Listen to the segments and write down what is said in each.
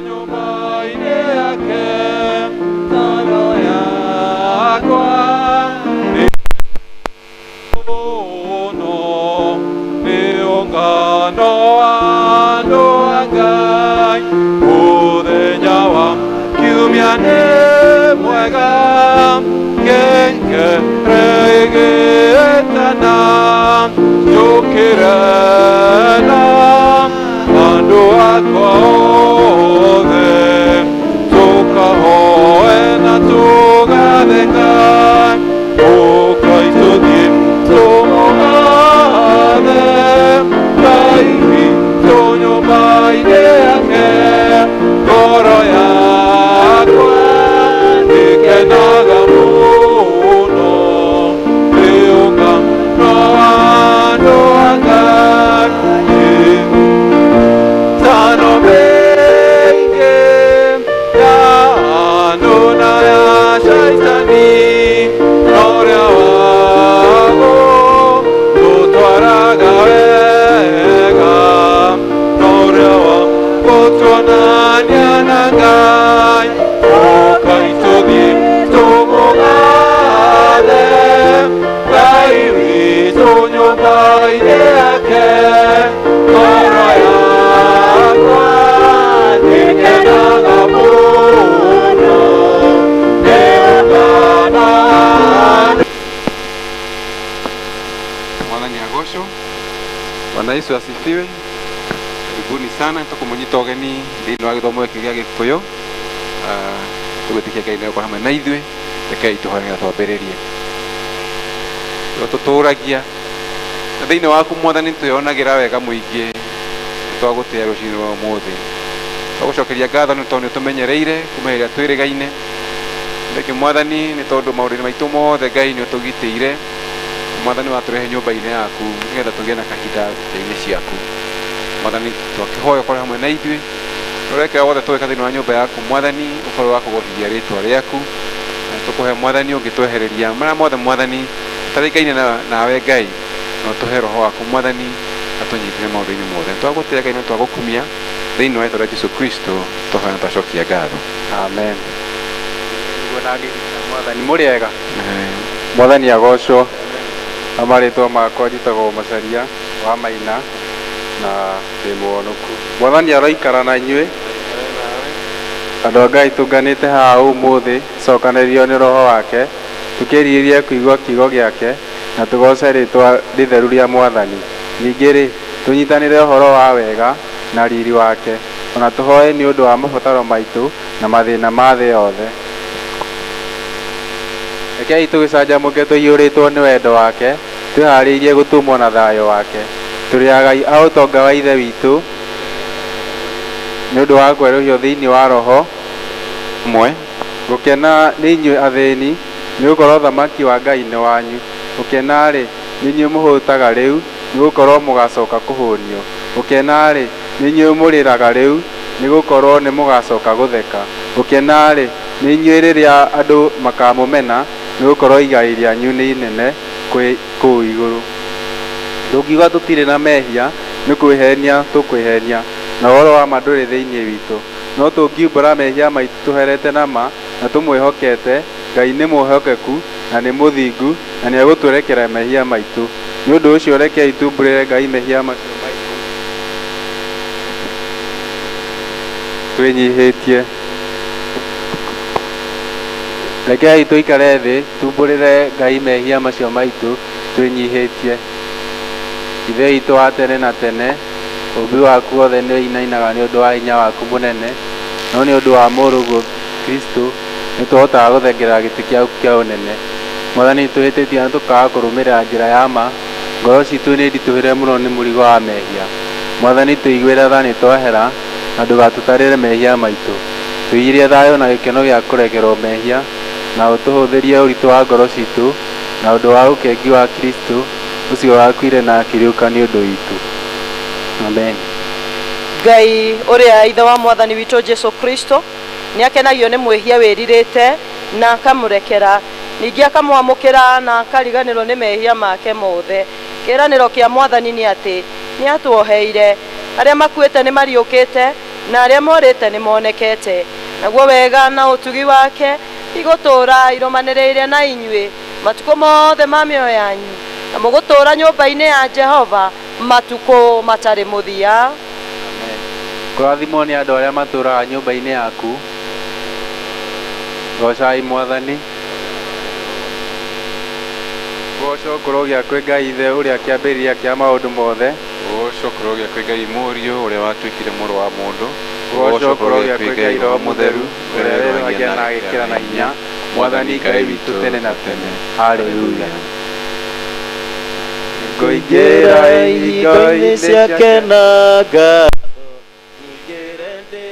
Nyũmba-inĩ yake ngoro yakwa nĩ mũno nĩ ũngano wa andũ a Ngai. Mũthenya wa kiumia nĩ mwega, ngengere ĩgĩtana, njũkĩre na andũ akwa othe, tũkahoe na tũgathe Ngai. Ũkai tũthiĩ tũmũgathe Ngai witũ nyũmba-inĩ yake, ngoro yakwa ĩkenaga mũno nĩ ũngano wa andũ a Ngai. Tano mĩingĩ ya andũ na ya Shaitani, na ũrĩa wago tũtwaraga wega, na ũrĩa wa gũtuonania na Ngai. Ũkai tũthiĩ tũmũgathe Ngai witũ nyũmba-inĩ yake, ngoro yakwa ĩkenaga mũno nĩ ũngano wa Mwathani agocwo. Bwana Yesu asifiwe. Karibuni sana tũkũmũnyita ũgeni thĩinĩ wa gĩthomo gĩkĩ gĩa Gĩkũyũ. Tũgwĩtĩkia Ngai nĩ egũkorwo hamwe na ithuĩ. Rekei tũhoe nĩgetha twambĩrĩrie. Nĩwe tũtũragia na thĩinĩ waku Mwathani twĩyonagĩra wega mũingĩ. Nĩ twagũtĩa rũcinĩ rwa ũmũthĩ. Twagũcokeria ngatho nĩ tondũ nĩ ũtũmenyereire kuma ĩrĩa twĩrĩgaine. Thengiũ Mwathani nĩ tondũ maũndũ-inĩ maitũ mothe Ngai nĩ ũtũgitĩire. Mwathani watũrehe nyũmba-inĩ yaku nĩgetha tũgĩe na kahinda nja-inĩ ciaku. Mwathani twakĩhoya ũkorwo hamwe na ithuĩ. Ũrĩa wothe tũgwĩka thĩinĩ wa nyũmba yaku Mwathani ũkorwo wa kũgocithia rĩtwa rĩaku. Na tũkũhe Mwathani ũngĩtwehereria marĩa mothe Mwathani tũtarĩkaine nawe Ngai, na ũtũhe roho waku Mwathani atũnyitĩre maũndũ-inĩ mothe. Twagũtĩa Ngai na twagũkumia thĩinĩ wa rĩtwa rĩa Jesu Kristo twahoya na twacokia ngatho. Amen. Nĩguo na ngĩgita Mwathani mũrĩega. Mwathani agocwo. Na marĩtwa makwa njĩtagwo Macharia wa Maina na ndĩ mũhonoku. Mwathani aroikara na inyuĩ. Andũ a Ngai tũnganĩte haha ũmũthĩ cokanĩrĩrio nĩ roho wake, tũkĩrirĩrie kũigua kiugo gĩake na tũgoce rĩtwa rĩtheru rĩa Mwathani. Ningĩ rĩ, tũnyitanĩre ũhoro wa wega na riri wake, ona tũhoe nĩ ũndũ wa mabataro maitũ na mathĩna ma thĩ yothe. Rekei tũgĩcanjamũke tũiyũrĩtwo nĩ wendo wake, twĩharĩirie gũtũmwo na thayũ wake. Tũrĩ agai a ũtonga wa Ithe witũ nĩ ũndũ wa kwerũhio thĩinĩ wa roho. Mwe. Gũkena nĩ inyuĩ athĩni, nĩ gũkorwo ũthamaki wa Ngai nĩ wanyu. Gũkena-rĩ, nĩ inyuĩ mũhũtaga rĩu, nĩ gũkorwo mũgacoka kũhũnio. Gũkena-rĩ, nĩ inyuĩ mũrĩraga rĩu, nĩ gũkorwo nĩ mũgacoka gũtheka. Gũkena-rĩ, nĩ inyuĩ rĩrĩa andũ makamũmena, nĩ gũkorwo igai rĩanyu nĩ inene kũu igũrũ. Tũngiuga tũtirĩ na mehia, nĩ kwĩhenia tũkwĩhenia, na ũhoro wa ma ndũrĩ thĩinĩ witũ. No tũngiumbũra mehia maitũ tũherete na ma na tũmwĩhokete, Ngai nĩ mwĩhokeku na nĩ mũthingu na nĩ egũtũrekera mehia maitũ. Nĩ ũndũ ũcio rekei tumbũrĩre Ngai mehia macio maitũ twĩnyihĩtie. Rekei tũikare thĩ tumbũrĩre Ngai mehia macio maitũ twĩnyihĩtie. Ithe witũ wa tene na tene, ũũmbi waku wothe nĩ ũinainaga nĩ ũndũ wa hinya waku mũnene, no nĩ ũndũ wa mũrũguo Kristo nĩ tũhotaga gũthengerera gĩtĩ gĩaku kĩa ũnene. Mwathani, tũhĩtĩtie na tũkaga kũrũmĩrĩra njĩra ya ma, ngoro citũ nĩ nditũhĩre mũno nĩ mũrigo wa mehia. Mwathani, tũiguĩre tha nĩ twahera na ndũgatũtarĩre mehia maitũ. Tũiyĩrie thayũ na gĩkeno gĩa kũrekerwo mehia, na ũtũhũthĩrie ũritũ wa ngoro citũ na ũndũ wa ũkengi wa Kristo ũcio wakuire na akĩriũka nĩ ũndũ witũ. Amen. Ngai ũrĩa ithe wa Mwathani witũ Jesu Kristo nĩ akenagio nĩ mwĩhia wĩrirĩte na akamũrekera, ningĩ akamwamũkĩra na akariganĩrwo nĩ mehia make mothe. Kĩĩranĩro kĩa Mwathani nĩ atĩ nĩ atuoheire, arĩa makuĩte nĩ mariũkĩte, Na arĩa morĩte nĩ monekete. Naguo wega na ũtugi wake igũtũũra irũmanĩrĩire na inyuĩ matukũ mothe ma mĩoyo yanyu, na mũgũtũũra nyũmba-inĩ ya Jehova matukũ matarĩ mũthia. Kũrathimwo nĩ andũ arĩa matũũraga nyũmba-inĩ yaku. Goocai Mwathani. Goocwo kũrogĩa kwĩ Ngai Ithe ũrĩa kĩambĩrĩria kĩa maũndũ mothe. Goocwo kũrogĩa kwĩ Ngai Mũriũ ũrĩa watuĩkire mũrũ wa mũndũ. Goocwo kũrogĩa kwĩ Ngai Roho Mũtheru ũrĩa werũhagia na agĩkĩra na hinya Mwathani Ngai witũ tene na tene. Haleluya. Ngũingĩra ihingo-inĩ ciake na ngatho, nyingĩre ndĩ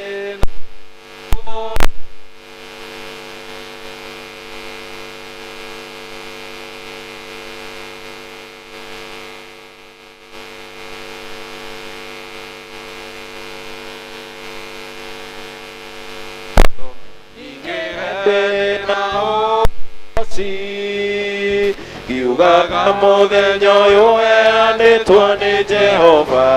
ngiugaga mũthenya ũyũ weanĩtwo nĩ Jehova,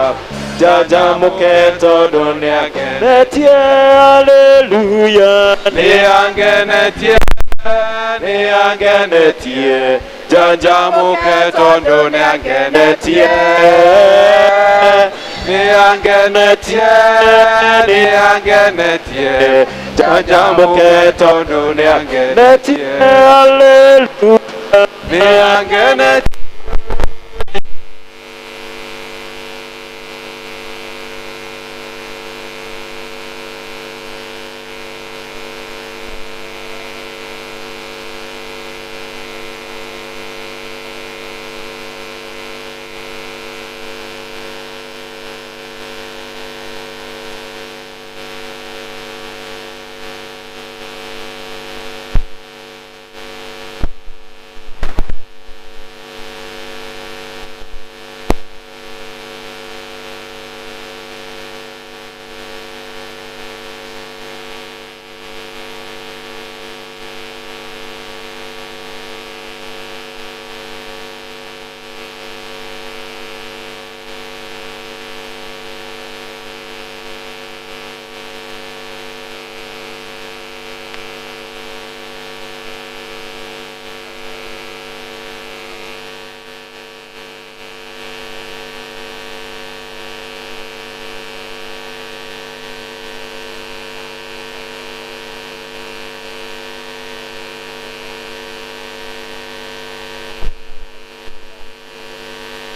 njanjamũke tondũ nĩangenetie. Haleluya, nĩangenetie, nĩangenetie, njanjamũke tondũ nĩangenetie, nĩangenetie, nĩangenetie, njanjamũke tondũ nĩangenetie. Haleluya, nĩangenetie.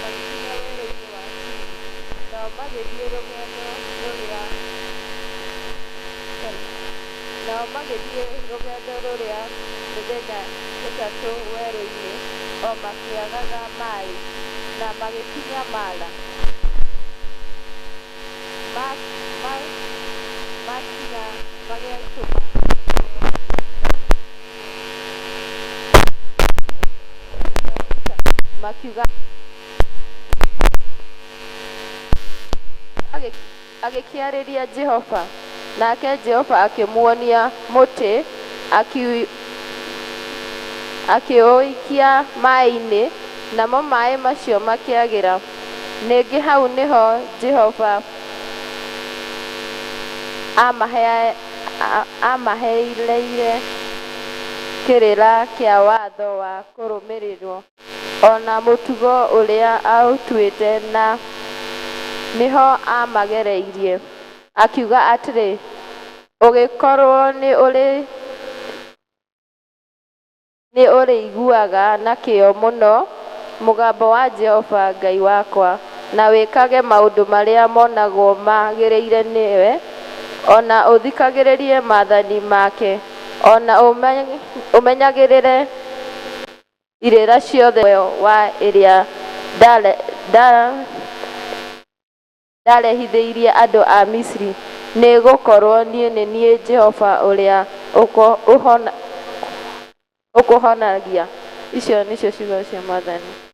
Magĩkinya werũ-inĩ wa Sini. Nao magĩthiĩ rũgendo rũrĩa Nao magĩthiĩ rũgendo rũrĩa mĩthenya 3 werũ-inĩ, o makĩagaga maĩ, na magĩkinya Mara. Makinya magĩtũma makiuga agĩkĩarĩria Jehova, nake Jehova akĩmuonia mũtĩ, akĩũikia maĩ-inĩ, namo maĩ macio makĩagĩra. Ningĩ hau nĩho Jehova aamaheeire kĩrĩra kĩa watho wa kũrũmĩrĩrwo, o na mũtugo ũrĩa aũtuĩte, na nĩho aamagereirie, akiuga atĩrĩ, Ũngĩkorwo nĩũrĩiguaga na kĩyo mũno mũgambo wa Jehova Ngai wakwa, na wĩkage maũndũ marĩa monagwo maagĩrĩire nĩwe, o na ũthikagĩrĩrie maathani make, o na ũmenyagĩrĩre irĩra ciothe wa ĩrĩa ndarehithĩirie andũ a Misiri, nĩ gũkorũo niĩ nĩ niĩ Jehova ũrĩa ũkũhonagia. Icio nĩcio ciugo cia Mwathani.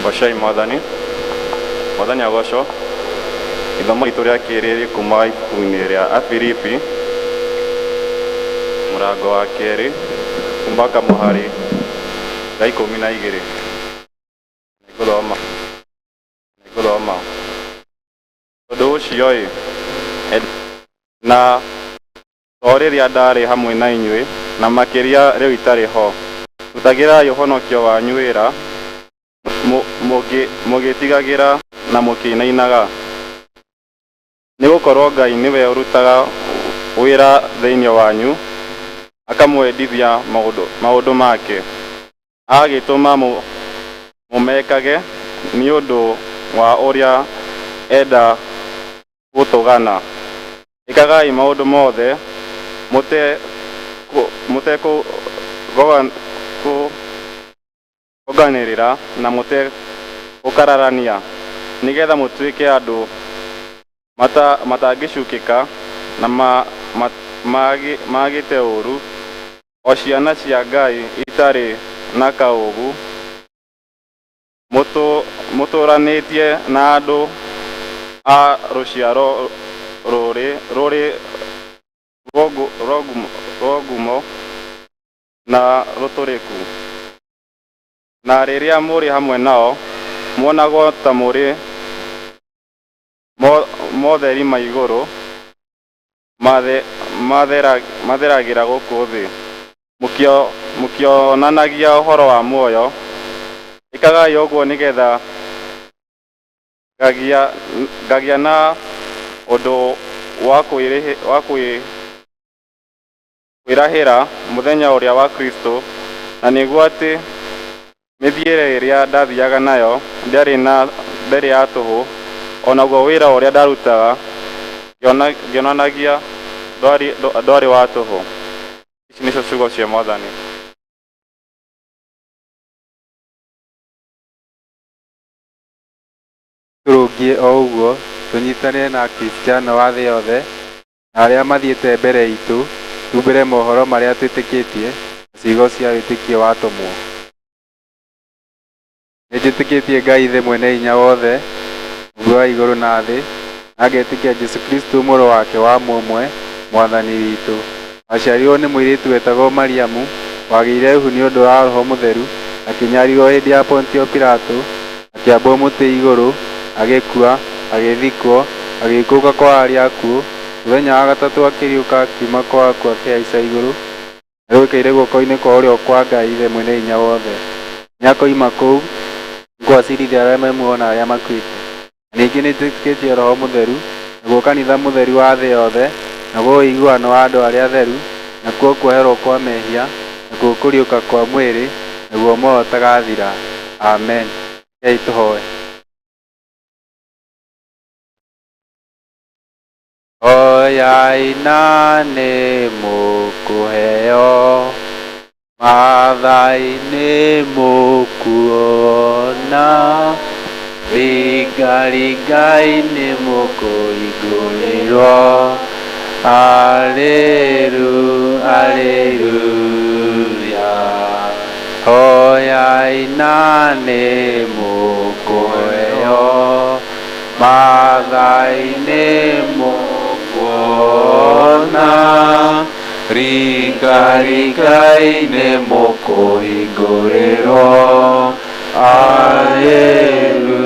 Goocai Mwathani. Mwathani agocwo. Ithomo ritũ rĩa kerĩ rĩ kuma ibuku-inĩ rĩa Afilipi mũrango wa kerĩ kuma kamũhari ga 12. Nĩngũthoma. Nĩngũthoma. Tondũ ũcio ĩ, na to rĩrĩa ndarĩ hamwe na inyuĩ, na makĩria rĩu itarĩ ho, rutagĩrai ũhonokio wanyu wĩra, mũgĩtigagĩra na mũkĩinainaga. Nĩ gũkorwo Ngai nĩwe ũrutaga wĩra thĩinĩ wanyu, akamwendithia maũndũ make, agagĩtũma mũmekage nĩ ũndũ wa ũrĩa enda gũtũgana. Ĩkagai maũndũ mothe mũtekũgonganĩrĩra na mũtegũkararania, nĩgetha mũtuĩke andũ matangĩcukĩka na magĩte ũũru, o ciana cia Ngai itarĩ na kaũũgũ, mũtũũranĩtie na andũ a rũciaro rũrĩ rwa ngumo na rũtũrĩku. Na rĩrĩa mũrĩ hamwe nao, muonagwo ta mũrĩ motheri ma igũrũ matheragĩra gũkũ thĩ, mũkĩonanagia ũhoro wa muoyo. Ĩkagai ũguo nĩgetha ngagĩa na ũndũ wa kwĩrahĩra mũthenya ũrĩa wa Kristo, na nĩguo atĩ mĩthiĩre ĩrĩa ndathiaga nayo ndĩarĩ ya tũhũ, o naguo wĩra ũrĩa ndarutaga ngĩonanagia ndwarĩ wa tũhũ. Ici nĩcio ciugo cia Mwathani. Tũrũngiĩ o ũguo, tũnyitanĩre na Akristiano a thĩ yothe na arĩa mathiĩte mbere itũ, tumbũre mohoro marĩa twĩtĩkĩtie. Ciugo cia wĩtĩkio wa atũmwo. Nĩnjĩtĩkĩtie Ngai Ithe mwene hinya wothe, Mũũmbi wa igũrũ na thĩ, na ngetĩkia Jesũ Kristũ mũrũ wake wa mũmwe, Mwathani witũ. Aciarirwo nĩ mũirĩtu wetagwo Mariamu, wagĩire ihu nĩ ũndũ wa Roho Mũtheru, akĩnyarirwo hĩndĩ ya Pontio Pilato, akĩambwo mũtĩ igũrũ, agĩkua, agĩthikwo, agĩikũrũka kwa arĩa akuũ, mũthenya wa gatatũ akĩriũka akiuma kwa akuũ akĩhaica igũrũ, na rĩu aikaire guoko-inĩ kwa ũrĩo kwa Ngai Ithe mwene hinya wothe. Nĩakoima kũu nĩguo acirithie arĩa me muoyo na arĩa makuĩte. Na ningĩ nĩnjĩtĩkĩtie Roho Mũtheru, naguo kanitha mũtheru wa thĩ yothe, naguo ũiguano wa andũ arĩa atheru, nakuo kuoherwo kwa mehia, nakuo kũriũka kwa mwĩrĩ, naguo muoyo ũtagathira. Amen. Rekei tũhoe. Hoyai na nĩ mũkũheo, mathai nĩ mũkuona, ringaringai nĩ mũkũhingũrĩrwo. Alelu, aleluya. Hoyai na nĩ mũkũheo, mathai nĩ mũkuona, ringaringai nĩ mũkũhingũrĩrwo. Alelu,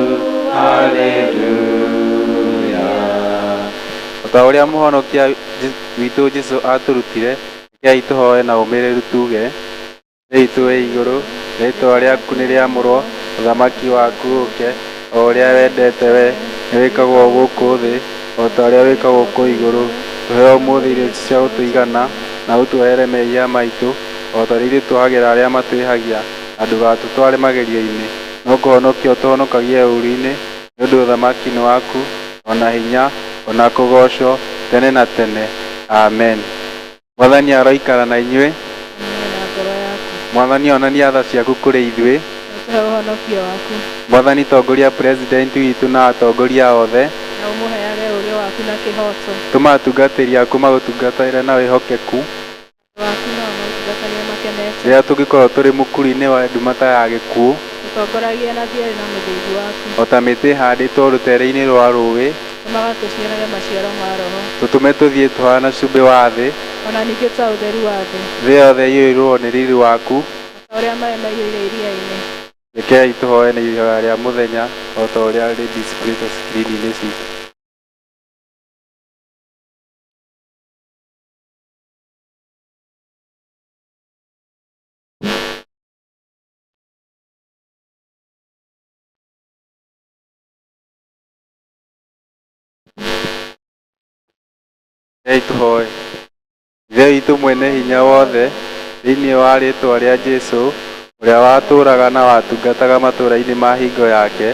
aleluya. O ta ũrĩa mũhonokia witũ Jesũ atũrutire, rekei tũhoe na ũmĩrĩru tuge: Ithe witũ wĩ igũrũ, rĩĩtwa rĩaku nĩ rĩamũrwo, ũthamaki waku ũũke, o ũrĩa wendete we, nĩ wĩkagwo gũkũ thĩ o ta ũrĩa wĩkagwo kũu igũrũ. Tũhe ũmũthĩ irio cia gũtũigana, na ũtuohere mehia maitũ, o ta ũrĩa ithuĩ tuohagĩra arĩa matwĩhagia, na ndũgatũtware magerio-inĩ, no kũhonokia ũtũhonokagie ũũru-inĩ, nĩ ũndũ ũthamaki nĩ waku, o na hinya, o na kũgoocwo, tene na tene. Amen. Mwathani aroikara na inyuĩ. Na ngoro yaku. Mwathani onania tha ciaku kũrĩ ithuĩ. Na ũtũhe ũhonokio waku. Mwathani tongoria president witũ na atongoria othe. Na ũmũheage ũũgĩ waku na kĩhooto. Tũma atungatĩri aku magũtungatĩre na wĩhokeku. Andũ aku nao magũtungatagĩre makenete. Rĩrĩa tũngĩkorwo tũrĩ mũkuru-inĩ wa nduma ta ya gĩkuũ. Tũtongoragie na thiarĩ na mũthĩgi waku. O ta mĩtĩ ĩhandĩtwo rũtere-inĩ rwa rũũĩ. Tũmaga tũciarage maciaro ma Roho. Tũtũme tũthiĩ tũhana cumbĩ wa thĩ. O na ningĩ ta ũtheru wa thĩ. Thĩ yothe ĩiyũirwo nĩ riri waku. O ta ũrĩa maĩ maiyũire iria-inĩ. Rekei tũhoe na ihoya rĩa mũthenya o ta ũrĩa rĩ displayed screen-inĩ citũ. Rekei tũhoe. Ithe witũ mwene hinya wothe, thĩinĩ wa rĩĩtwa rĩa Jesũ, ũrĩa watũũraga na watungataga matũũra-inĩ ma hingo yake,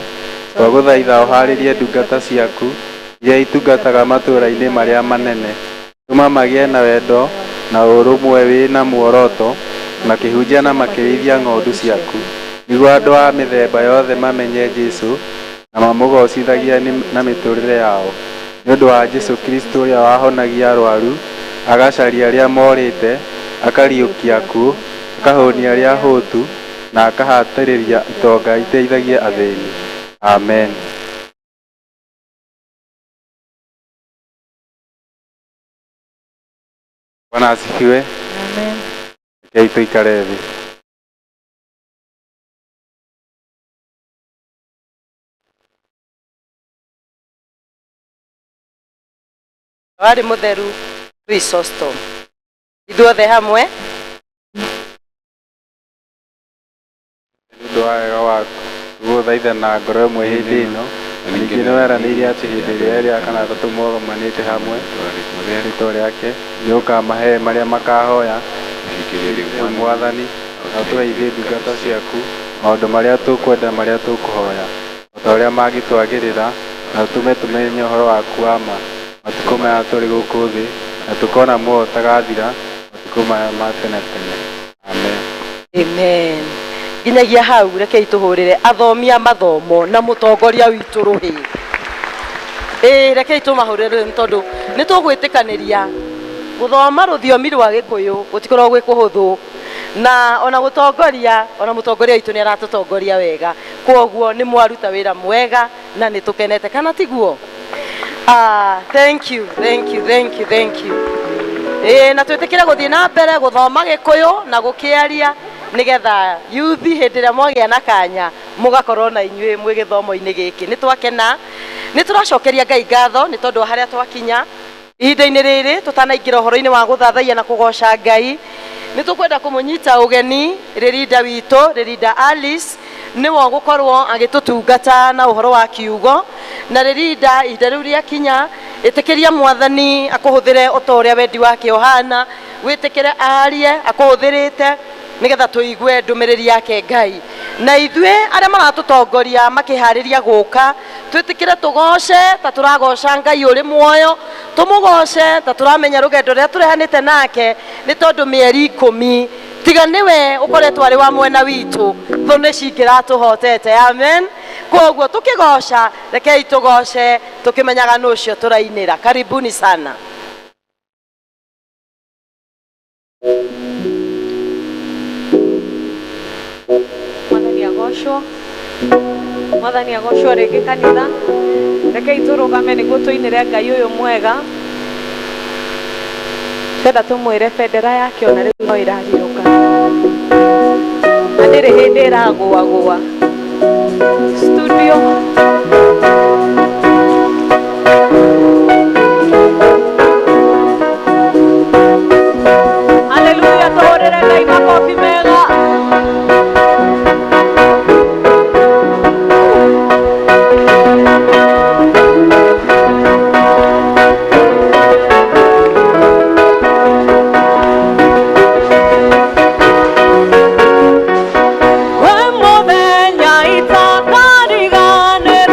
twagũthaitha ũhaarĩrie ndungata ciaku iria itungataga matũũra-inĩ marĩa manene. Tũma magĩe na wendo na ũrũmwe wĩ na muoroto, makĩhunjia na makĩrĩithia ng'ondu ciaku, nĩguo andũ a mĩthemba yothe mamenye Jesũ na mamũgoocithagie na mĩtũũrĩre yao. Nĩ ũndũ wa Jesũ Kristũ ũrĩa wahonagia arwaru, agacaria arĩa morĩte, akariũkia akuũ, akahũnia arĩa ahũtu, na akahatĩrĩria itonga iteithagie athĩni. Amen. Bwana asifiwe. Amen. Rekei tũikare thĩ. Warĩ mũtheru Chrysostom. Ithuothe hamwe. Nĩ ũndũ wa wega waku tũgũthaitha na ngoro ĩmwe hĩndĩ ĩno, na ningĩ nĩ weranĩire atĩ hĩndĩ ĩrĩa erĩ kana atatũ mogomanĩte hamwe rĩĩtwa rĩake, nĩ ũkamahe marĩa makahoya. Rĩu Mwathani, na ũtũhe ithuĩ ndungata ciaku maũndũ marĩa tũkwenda marĩa tũkũhoya, o ta ũrĩa mangĩtwagĩrĩra, na ũtũme tũmenye ũhoro waku wa ma matukũ maya tũrĩ gũkũ thĩ, na tũkona muoyo ũtagathira matukũ maya ma tene tene. Amen. Amen. Nginyagia hau rekei tũhũrĩre athomi a mathomo na mũtongoria witũ rũhĩ. Ĩĩ rekei tũmahũrĩre rũhĩ nĩ tondũ nĩ tũgwĩtĩkanĩria gũthoma rũthiomi rwa Gĩkũyũ gũtikoragwo gwĩ kũhũthũ. Na ona gũtongoria, ona mũtongoria witũ nĩ aratũtongoria wega. Kwoguo nĩ mwaruta wĩra mwega na nĩ tũkenete, kana tiguo? Ah, thank you, thank you, thank you, thank you. Ĩĩ, na twĩtĩkĩre gũthiĩ na mbere gũthoma Gĩkũyũ na gũkĩaria nĩgetha yuthi hĩndĩ ĩrĩa mwagĩa na kanya mũgakorwo na inyuĩ mwĩ gĩthomo-inĩ gĩkĩ. Nĩ twakena, nĩ tũracokeria Ngai ngatho nĩ tondũ wa harĩa twakinya ihinda-inĩ rĩrĩ. Tũtanaingĩra ũhoro-inĩ wa gũthathaiya na kũgoca Ngai, nĩ tũkwenda kũmũnyita ũgeni rĩrinda witũ, rĩrinda Alice, nĩwe ũgũkorwo agĩtũtungata na ũhoro wa kiugo. Na rĩrinda, ihinda rĩu rĩakinya, ĩtĩkĩria Mwathani akũhũthĩre o ta ũrĩa wendi wake ũhana. Wĩtĩkĩre arie akũhũthĩrĩte nĩgetha tũigue ndũmĩrĩri yake Ngai. Na ithuĩ arĩa maratũtongoria makĩharĩria gũka, twĩtĩkĩre tũgoce ta tũragoca Ngai ũrĩ muoyo, tũmũgoce ta tũramenya rũgendo rũrĩa tũrehanĩte nake, nĩ tondũ mĩeri 10 tiga nĩwe ũkoretwo arĩ wa mwena witũ, thũ nĩ cingĩratũhotete. Amen. Koguo tũkĩgoca, rekei tũgoce tũkĩmenyaga nũ ũcio tũrainĩra. Karibuni sana. Mwathani agocwo, Mwathani agocwo rĩngĩ. Kanitha, rekei tũrũgame nĩguo tũinĩre Ngai ũyũ mwega. Twenda tũmwĩre bendera yake ona rĩu no ĩrarirũka na ndĩrĩ hĩndĩ ĩragũagũa. Studio. Haleluya, tũhũrĩre Ngai makobi mega. We mũthenya itakariganĩrwo.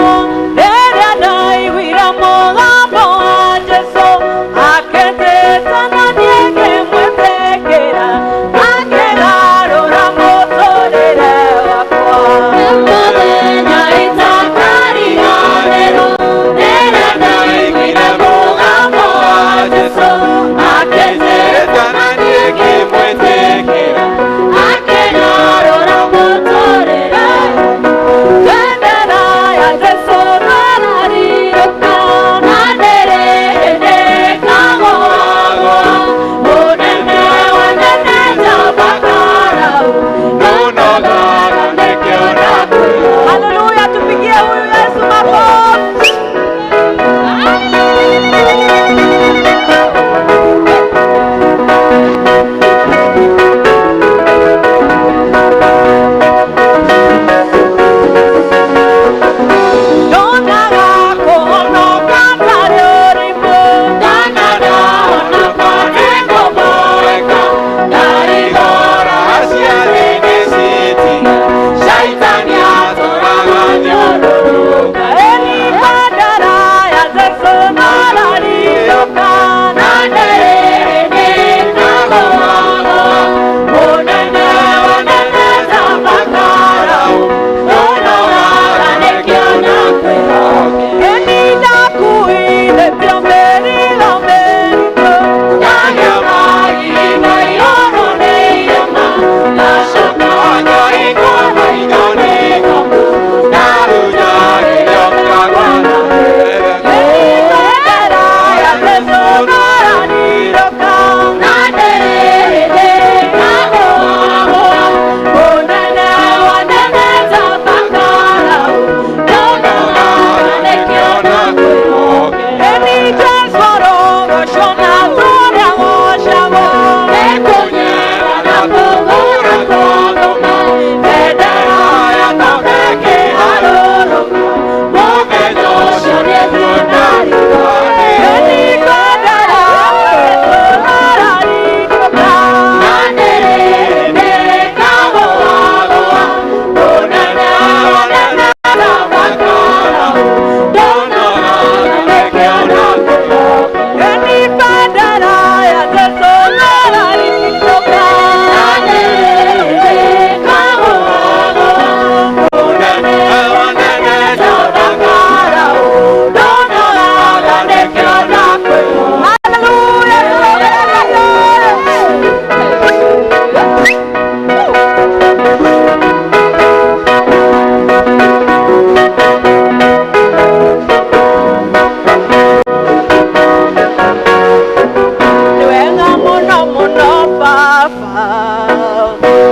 Mũno mũno baba,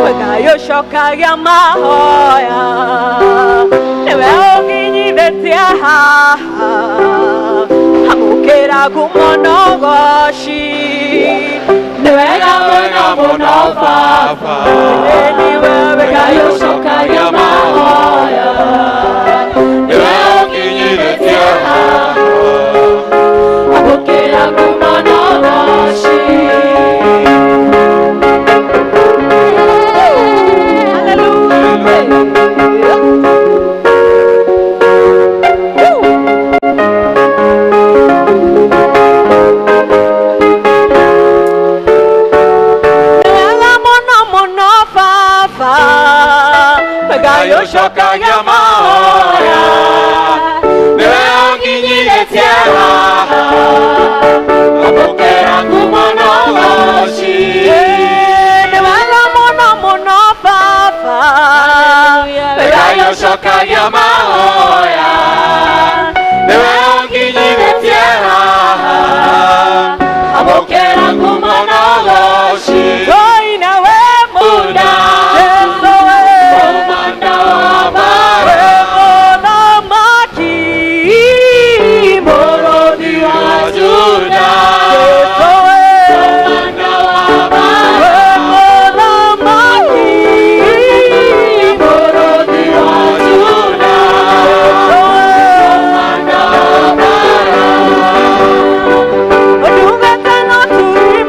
we Ngai ũcokagia mahoya, nĩwe ũnginyithĩtie haha, amũkĩra ngumo na ũgoci. Nĩ wega mũno mũno baba, nĩwe we Ngai ũcokagia mahoya, nĩwe ũnginyithĩtie haha, amũkĩra ngumo na ũgoci. Wega mũno mũno baba, we Ngai ũcokagia mahoya, nĩwe ũnginyithĩtie haha, amũkĩra ngumo na ũgoci. Nĩ wega mũno mũno baba, we Ngai ũcokagia mahoya, nĩwe ũnginyithĩtie haha, amũkĩra ngumo na ũgoci. Tũine we Muda, Jesu we Mũmanda wa we mara, mũthamaki, Mũrũthi wa Juda, Jesu we Mũmanda wa mara, we mũthamaki, Mũrũthi wa Juda, Mũmanda wa mara. Ndungata no tũrĩ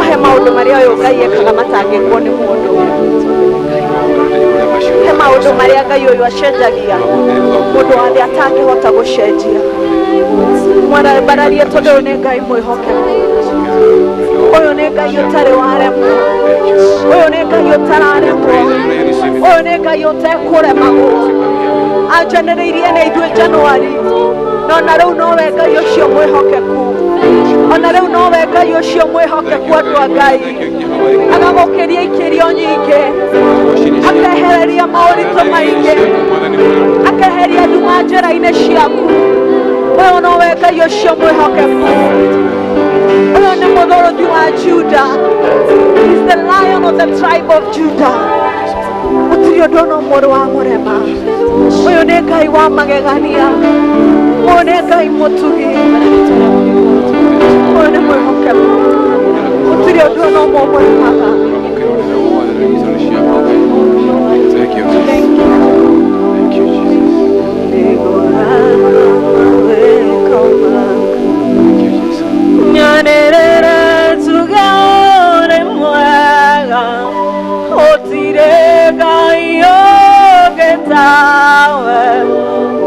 No he maũndũ marĩa ũyũ Ngai ekaga matangĩkwo nĩ mũndũ. He maũndũ marĩa Ngai ũyũ acenjagia mũndũ wa thĩ atangĩhota gũcenjia. Mwarambararie tondũ ũyũ nĩ Ngai mwĩhokeku. Ũyũ nĩ Ngai ũtarĩ waremwo. Ũyũ nĩ Ngai ũtararemwo. Ũyũ nĩ Ngai ũtekũremagwo. Anjanĩrĩirie na ithuĩ Januari, no na rĩu nowe Ngai ũcio mwĩhokeku. Ona rĩu nowe Ngai ũcio mwĩhokeku andũ a Ngai. Agagũkĩria ikĩrio nyingĩ, akehereria maũritũ maingĩ, akeheria nduma njĩra-inĩ ciaku. Ũyũ nowe Ngai ũcio mwĩhokeku. Ũyũ nĩ mũthũrũthi wa Juda. He's the Lion of the tribe of Judah. Gũtirĩ ũndũ ona ũmwe ũrĩ wamũrema. Ũyũ nĩ Ngai wa magegania. Ũyũ nĩ Ngai mũtugi. Ũyũ nĩ mwĩhokeku. Gũtirĩ ũndũ ona ũmwe ũmũremaga. Thank you. Thank you, Jesus. Thank you, Jesus. Nyanĩrĩre njuge ũrĩ mwega, gũtirĩ Ngai ũngĩ tawe,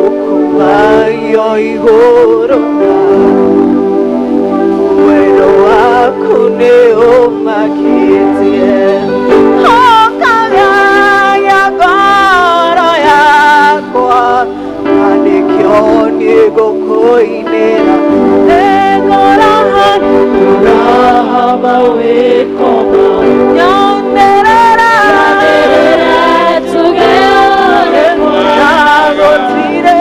ũkumagio igũrũ na wendo waku nĩ ũmakĩtie. Ũkagaya ngoro yakwa, na nĩkĩo niĩ ngũkũinĩra. Nĩngũraha mawĩko nyanĩrĩre tuge ũrĩ na gũtirĩ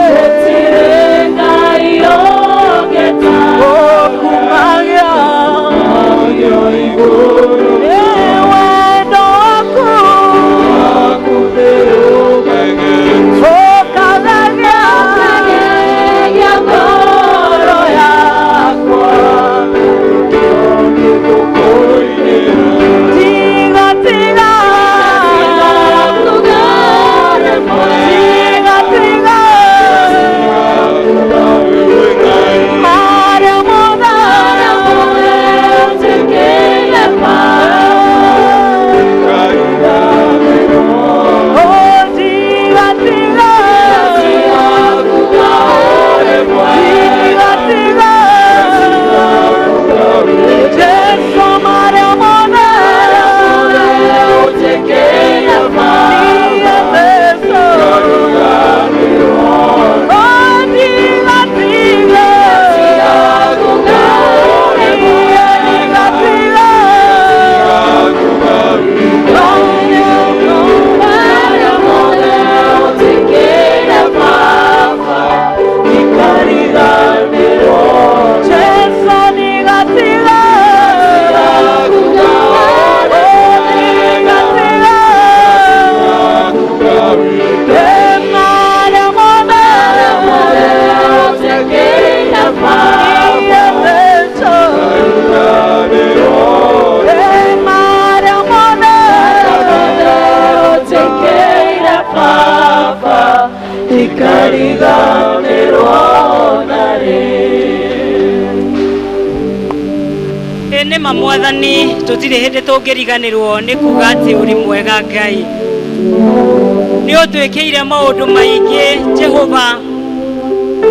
Ngai ũngĩ tawe. ũkumagia nĩ wendo waku ũkagagia ngoro yakwa. Tiga, tiga, tiga, tiga, marĩa mothe Oh, tiga, tiga, tiga, tiga, Jesu marĩa mothe Niĩ Jesu. Oh, tiga, tiga, Niĩ tiga, tiga, Jesu tiga, tiga, Oh, tiga, tiga, marĩa mothe Niĩ Jesu. Marĩa mothe Ndikariganĩrwo narĩ. Ĩ nĩ ma Mwathani, tũtirĩ hĩndĩ tũngĩriganĩrwo nĩ kuga atĩ ũrĩ mwega Ngai. Nĩ ũtwĩkĩire maũndũ maingĩ Jehova,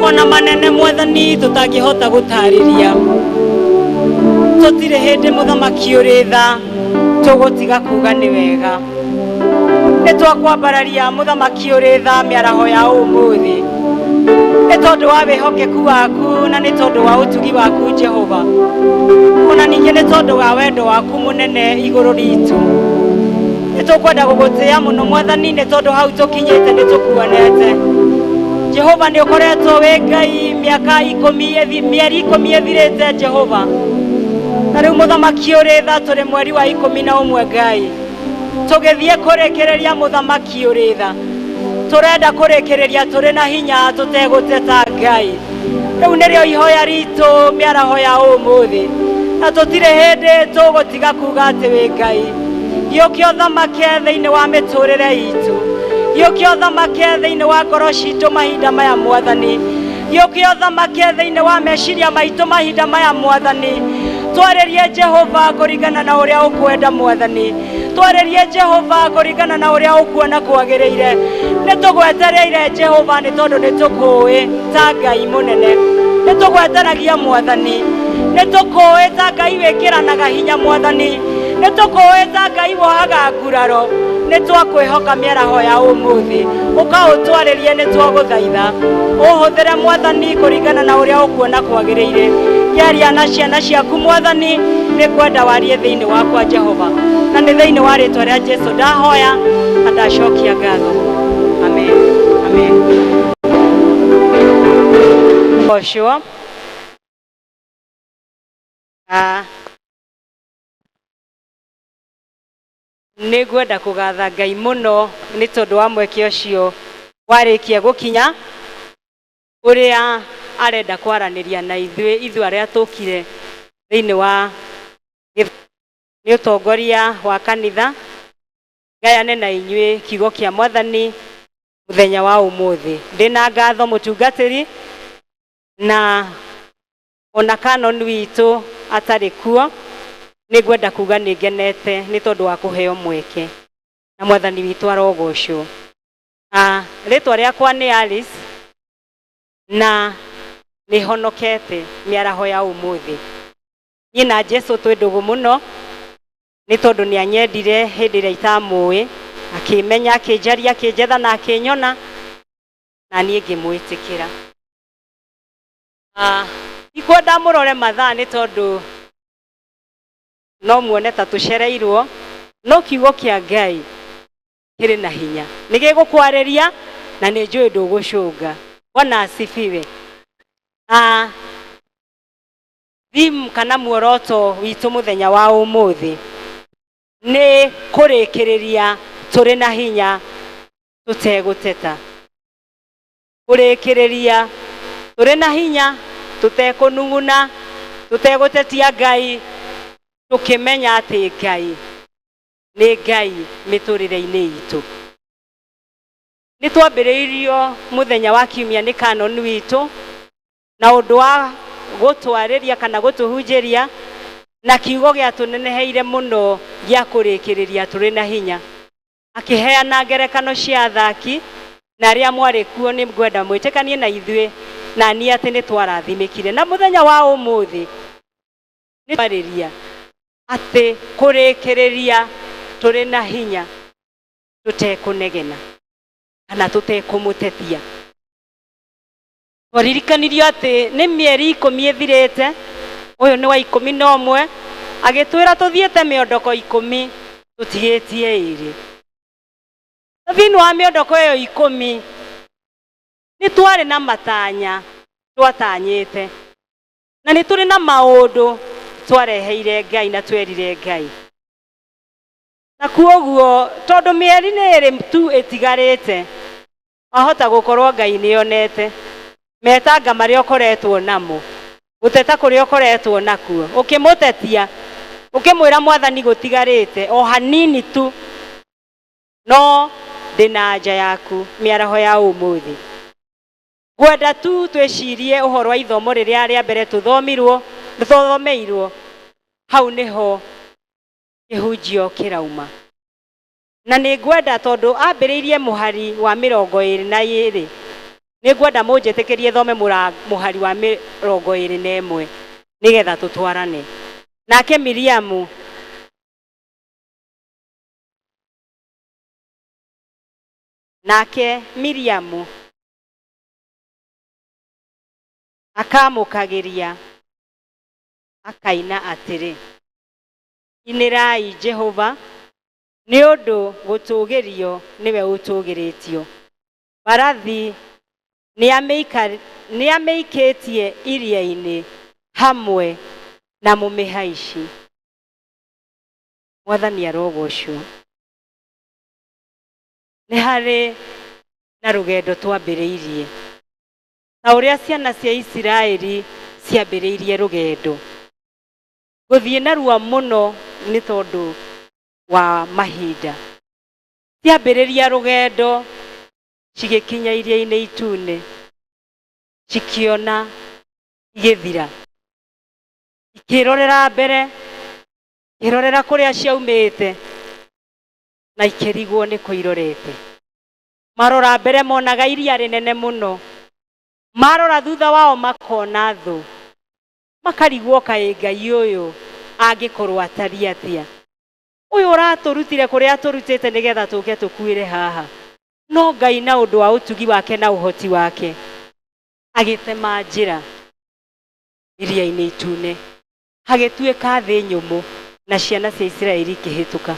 ona manene Mwathani tũtangĩhota gũtarĩria. Tũtirĩ hĩndĩ mũthamaki ũrĩ tha tũgũtiga kuga nĩ wega. Nĩ twakwambararia mũthamaki ũrĩ tha mĩaraho ya ũmũthĩ, nĩ tondũ wa wĩhokeku waku na nĩ tondũ wa ũtugi waku Jehova, ona ningĩ nĩ tondũ wa wendo waku mũnene igũrũ ritũ. Nĩ tũkwenda gũgũtĩĩa mũno Mwathani, nĩ tondũ hau tũkinyĩte nĩ tũkuonete. Jehova, nĩ ũkoretwo wĩ Ngai mĩaka 10 mĩeri 10 ĩthirĩte Jehova, na rĩu mũthamaki ũrĩ tha tũrĩ mweri wa 11 Ngai, tũgĩthiĩ kũrĩkĩrĩria. Mũthamaki ũrĩ tha, tũrenda kũrĩkĩrĩria tũrĩ na hinya tũtegũteta Ngai. Rĩu nĩrĩo ihoya ritũ mĩaraho ya ũmũthĩ, na tũtirĩ hĩndĩ tũgũtiga kuga atĩ wĩ Ngai. Gĩũke ũthamake thĩinĩ wa mĩtũrĩre itũ, gĩũke ũthamake thĩinĩ wa ngoro citũ mahinda maya Mwathani, gĩũke ũthamake thĩinĩ wa meciria maitũ mahinda maya Mwathani. Twarĩrie Jehova kũringana na ũrĩa ũkwenda Mwathani. Twarĩrie Jehova kũringana na ũrĩa ũkuona kwagĩrĩire. Nĩ tũgwetereire Jehova nĩ tondũ nĩ tũkũĩ ta Ngai mũnene. Nĩ tũgweteragia Mwathani. Nĩ tũkũĩ ta Ngai wĩkĩranaga hinya Mwathani. Nĩ tũkũĩ ta Ngai wohaga nguraro. Nĩ twakwĩhoka mĩaraho ya ũmũthĩ. Ũkaũtwarĩrie nĩ twagũthaitha. Ũhũthĩre Mwathani kũringana na ũrĩa ũkuona kwagĩrĩire. Kĩaria na ciana ciaku Mwathani, nĩ ngwenda warie thĩinĩ wakwa Jehova. Na nĩ thĩinĩ wa rĩtwa rĩa Jesu ndahoya na ndacokia ngatho. Amen. Amen. Joshua. Nĩ ngwenda kũgatha Ngai mũno nĩ tondũ wa mweke ũcio warĩkia gũkinya ũrĩa arenda kwaranĩria na ithuĩ ithuĩ arĩa tũkire thĩinĩ wa nĩ ũtongoria wa kanitha ngayane na inyuĩ kiugo kĩa Mwathani mũthenya wa ũmũthĩ. Ndĩna ngatho mũtungatĩri na ona canon witũ atarĩ kuo, nĩ ngwenda kuga nĩ ngenete nĩ tondũ wa kũheo mweke na Mwathani witũ arogocwo. Rĩtwa rĩakwa nĩ Alice na nĩ honokete mĩaraho ya ũmũthĩ. Niĩ na Jesu twĩ ndũgũ mũno nĩ tondũ nĩ anyendire hĩndĩ ĩrĩa itamũĩ, akĩmenya, akĩnjaria, akĩnjetha na akĩnyona na niĩ ngĩmwĩtĩkĩra. Ndikwenda mũrore mathaa nĩ tondũ no muone ta tũcereirwo, no kiugo kĩa Ngai kĩrĩ na hinya. Nĩ gĩgũkwarĩria na nĩ njũĩ ndũgũcũnga. Bwana asifiwe. Theme kana muoroto witũ mũthenya wa ũmũthĩ nĩ kũrĩkĩrĩria tũrĩ na hinya tũtegũteta. Kũrĩkĩrĩria tũrĩ na hinya tũtekũnung'una, tũtegũtetia Ngai, tũkĩmenya atĩ Ngai nĩ Ngai mĩtũrĩre-inĩ itũ. Nĩ twambĩrĩirio mũthenya wa kiumia nĩ canon witũ na ũndũ wa gũtwarĩria kana gũtũhunjĩria na kiugo gĩatũneneheire mũno gĩa kũrĩkĩrĩria tũrĩ na hinya. Akĩheana ngerekano cia athaki na arĩa mwarĩ kuo nĩ ngwenda mwĩtĩkanie na ithuĩ na niĩ atĩ nĩ twarathimĩkire. Na mũthenya wa ũmũthĩ nĩ twarĩria atĩ kũrĩkĩrĩria tũrĩ na hinya tũtekũnegena kana tũtekũmũtetia. Twaririkanirio atĩ nĩ mĩeri 10 ĩthirĩte, ũyũ nĩ wa 11, agĩtwĩra tũthiĩte mĩondoko 10 tũtigĩtie 2. Thĩinĩ wa mĩondoko ĩyo 10 nĩ twarĩ na matanya twatanyĩte na nĩ tũrĩ na maũndũ twareheire Ngai na twerire Ngai. Na kuoguo tondũ mĩeri nĩ ĩrĩ tu ĩtigarĩte, wahota gũkorwo Ngai nĩonete metanga marĩa ũkoretwo namo, gũteta kũrĩa ũkoretwo nakuo, ũkĩmũtetia, ũkĩmwĩra Mwathani gũtigarĩte o hanini tu, no ndĩna anja yaku mĩaraho ya ũmũthĩ. Ngwenda tu twĩcirie ũhoro wa ithomo rĩrĩa rĩa mbere tũthomeirwo, hau nĩho kĩhunjio kĩrauma. Na nĩ ngwenda tondũ ambĩrĩirie mũhari wa 22, nĩ ngwenda mũnjĩtĩkĩrie thome mũhari wa 21 nĩgetha tũtwarane. Nake Miriamu akamũkagĩria akaina atĩrĩ, inĩrai Jehova nĩ ũndũ gũtũũgĩrio nĩwe ũtũũgĩrĩtio. Mbarathi nĩamĩikĩtie iria-inĩ hamwe na mũmĩhaici. Mwathani arogocwo. Nĩ harĩ na rũgendo twambĩrĩirie ta ũrĩa ciana cia Isiraeli ciambĩrĩirie rũgendo. Gũthiĩ narua mũno nĩ tondũ wa mahinda. Ciambĩrĩria rũgendo cigĩkinya iria-inĩ itune, cikĩona igĩthira. Ikĩrorera mbere, ikĩrorera kũrĩa ciaumĩte, na ikĩrigwo nĩ kũ irorete. Marora mbere monaga iria rĩnene mũno, marora thutha wao makona thũ, makarigwo kaĩ Ngai ũyũ angĩkorwo atariĩ atĩa, ũyũ ũratũrutire kũrĩa atũrutĩte nĩgetha tũke tũkuĩre haha. No Ngai na ũndũ wa ũtugi wake na ũhoti wake agĩtema njĩra iria-inĩ itune, hagĩtuĩka thĩ nyũmũ, na ciana cia Isiraeli ikĩhĩtũka.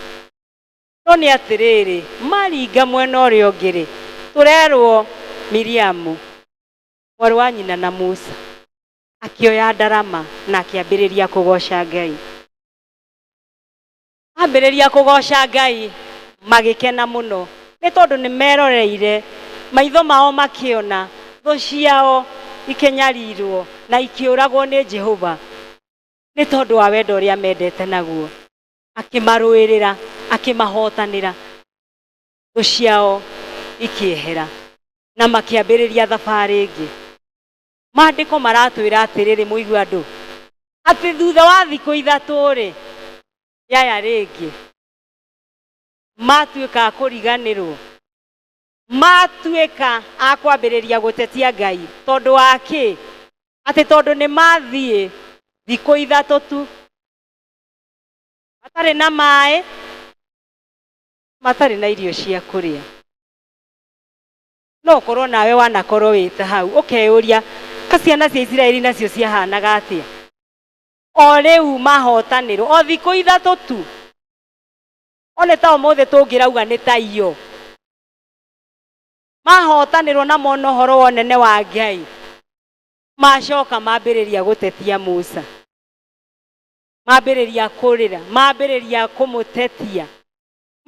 No nĩ atĩrĩrĩ, maringa mwena ũrĩa ũngĩ-rĩ, tũrerwo Miriamu mwarĩ wa nyina na Musa akĩoya ndarama na akĩambĩrĩria kũgoca Ngai. Ambĩrĩria kũgoca Ngai magĩkena mũno, nĩ tondũ nĩ meroreire, maitho mao makĩona thũ ciao ikĩnyarirwo na ikĩũragwo nĩ Jehova, nĩ tondũ wa wendo ũrĩa mendete naguo. Akĩmarũĩrĩra, akĩmahotanĩra, thũ ciao ikĩehera na makĩambĩrĩria thabarĩ ĩngĩ. Maandĩko maratwĩra atĩrĩrĩ, mũigue andũ, atĩ thutha wa thikũ ithatũ-rĩ, yaya rĩngĩ matuĩka a kũriganĩrwo, matuĩka a kwambĩrĩria gũtetia Ngai. Tondũ wa kĩ? Atĩ tondũ nĩ mathiĩ thikũ ithatũ tu matarĩ na maĩ, matarĩ na irio cia kũrĩa. No ũkorwo nawe wanakorwo wĩ ta hau ũkeyũria, ka ciana cia Isiraeli nacio ciahanaga atĩa? O rĩu mahotanĩrwo o thikũ ithatũ tu, one ta ũmũthĩ tũngĩrauga nĩ ta iyo. Mahotanĩrwo na mona ũhoro wa ũnene wa Ngai, macoka mambĩrĩria gũtetia Musa, mambĩrĩria kũrĩra, mambĩrĩria kũmũtetia,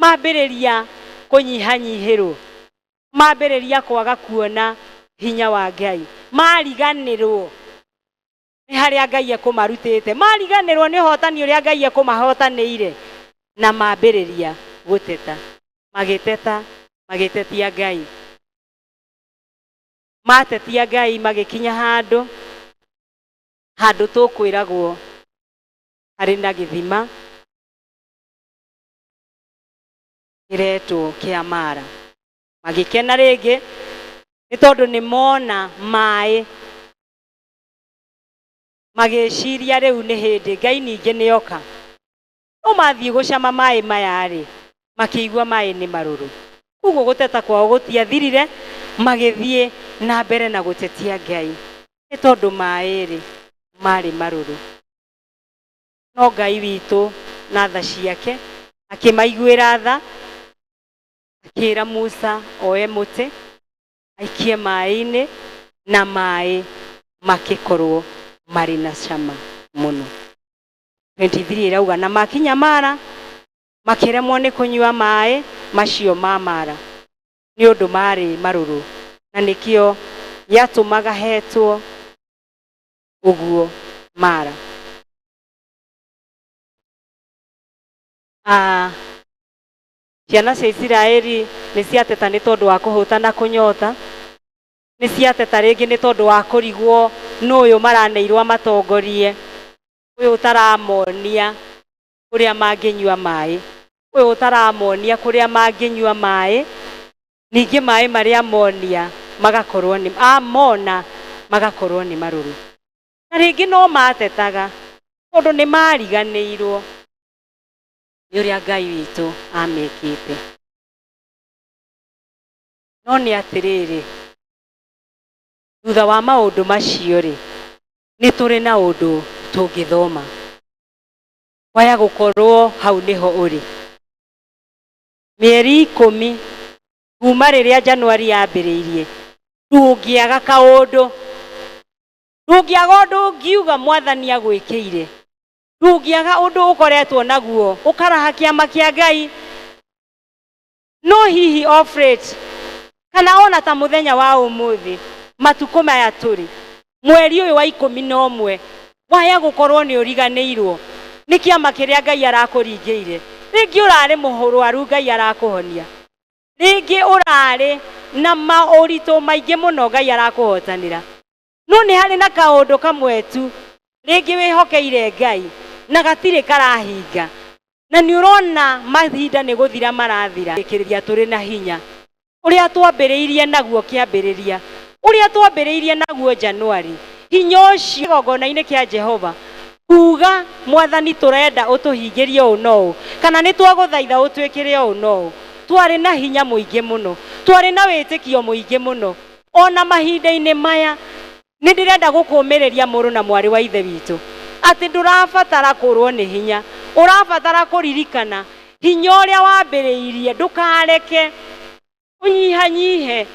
mambĩrĩria kũnyihanyihĩrwo, mambĩrĩria kwaga kuona hinya wa Ngai, mariganĩrwo nĩ harĩa Ngai ekũmarutĩte, mariganĩrwo nĩ ũhotani ũrĩa Ngai ekũmahotanĩire, na mambĩrĩria gũteta, magĩteta, magĩtetia Ngai. Matetia Ngai magĩkinya handũ, handũ tũkwĩragwo harĩ na gĩthima kĩretwo kĩa Mara. Magĩkena rĩngĩ nĩ tondũ nĩ mona maĩ, magĩciria rĩu nĩ hĩndĩ Ngai ningĩ nĩ oka. No mathiĩ gũcama maĩ maya-rĩ, makĩigua maĩ nĩ marũrũ. Koguo gũteta kwao gũtiathirire, magĩthiĩ na mbere na gũtetia Ngai nĩ tondũ maĩ-rĩ marĩ marũrũ. No Ngai witũ na tha ciake akĩmaiguĩra tha, akĩra Musa oe mũtĩ aikie maĩ-inĩ, na maĩ makĩkorwo marĩ na cama mũno. 23 ĩrauga na makinya Mara makĩremwo nĩ kũnyua maĩ macio ma Mara nĩ ũndũ marĩ marũrũ, na nĩkĩo gĩatũmaga hetwo ũguo Mara. Ciana cia Isiraeli nĩ ciateta nĩ tondũ wa kũhũta na kũnyota, nĩ ciateta rĩngĩ nĩ tondũ wa kũrigwo nũ ũyũ maraneirwo amatongorie, ũyũ ũtaramonia kũrĩa mangĩnyua maĩ, ũyũ ũtaramonia kũrĩa mangĩnyua maĩ, ningĩ maĩ marĩa monia magakorwo nĩ amona magakorwo nĩ marũrũ. Na rĩngĩ no matetaga tondũ nĩ mariganĩirwo nĩ ũrĩa Ngai witũ amekĩte. No nĩ atĩrĩrĩ, thutha wa maũndũ macio rĩ, nĩ tũrĩ na ũndũ tũngĩthoma. Waya gũkorwo hau nĩho ũrĩ. Mĩeri ikũmi kuma rĩrĩa Januari yambĩrĩirie, ndũngĩaga kaũndũ, ndũngĩaga ũndũ ũngiuga Mwathani agwĩkĩire, ndũngĩaga ũndũ ũkoretwo naguo ũkaraha kĩama kĩa Ngai. No hihi off rate, kana ona ta mũthenya wa ũmũthĩ, matukũ maya tũrĩ, mweri ũyũ wa 11, waya gũkorwo nĩ ũriganĩirwo nĩ kĩama kĩrĩa Ngai arakũringĩire. Rĩngĩ ũrarĩ mũrwaru Ngai arakũhonia, rĩngĩ ũrarĩ na maũritũ maingĩ mũno Ngai arakũhotanĩra. No nĩ harĩ na kaũndũ kamwe tu Rĩngĩ wĩhokeire Ngai na gatirĩ karahinga, na nĩ ũrona mahinda nĩ gũthira marathira. Rĩkĩrĩria tũrĩ na hinya ũrĩa twambĩrĩirie naguo kĩambĩrĩria, ũrĩa twambĩrĩirie naguo Januari, hinya ũcio igongona-inĩ kĩa Jehova kuga Mwathani tũrenda ũtũhingĩrie ũũ na ũũ, kana nĩ twagũthaitha ũtwĩkĩre ũũ na ũũ. Twarĩ na hinya mũingĩ mũno, twarĩ na wĩtĩkio mũingĩ mũno. Ona mahinda-inĩ maya nĩ ndĩrenda gũkũmĩrĩria mũrũ na mwarĩ wa ithe witũ atĩ ndũrabatara kũrwo nĩ hinya, ũrabatara kũririkana hinya ũrĩa wambĩrĩirie. Ndũkareke ũnyihanyihe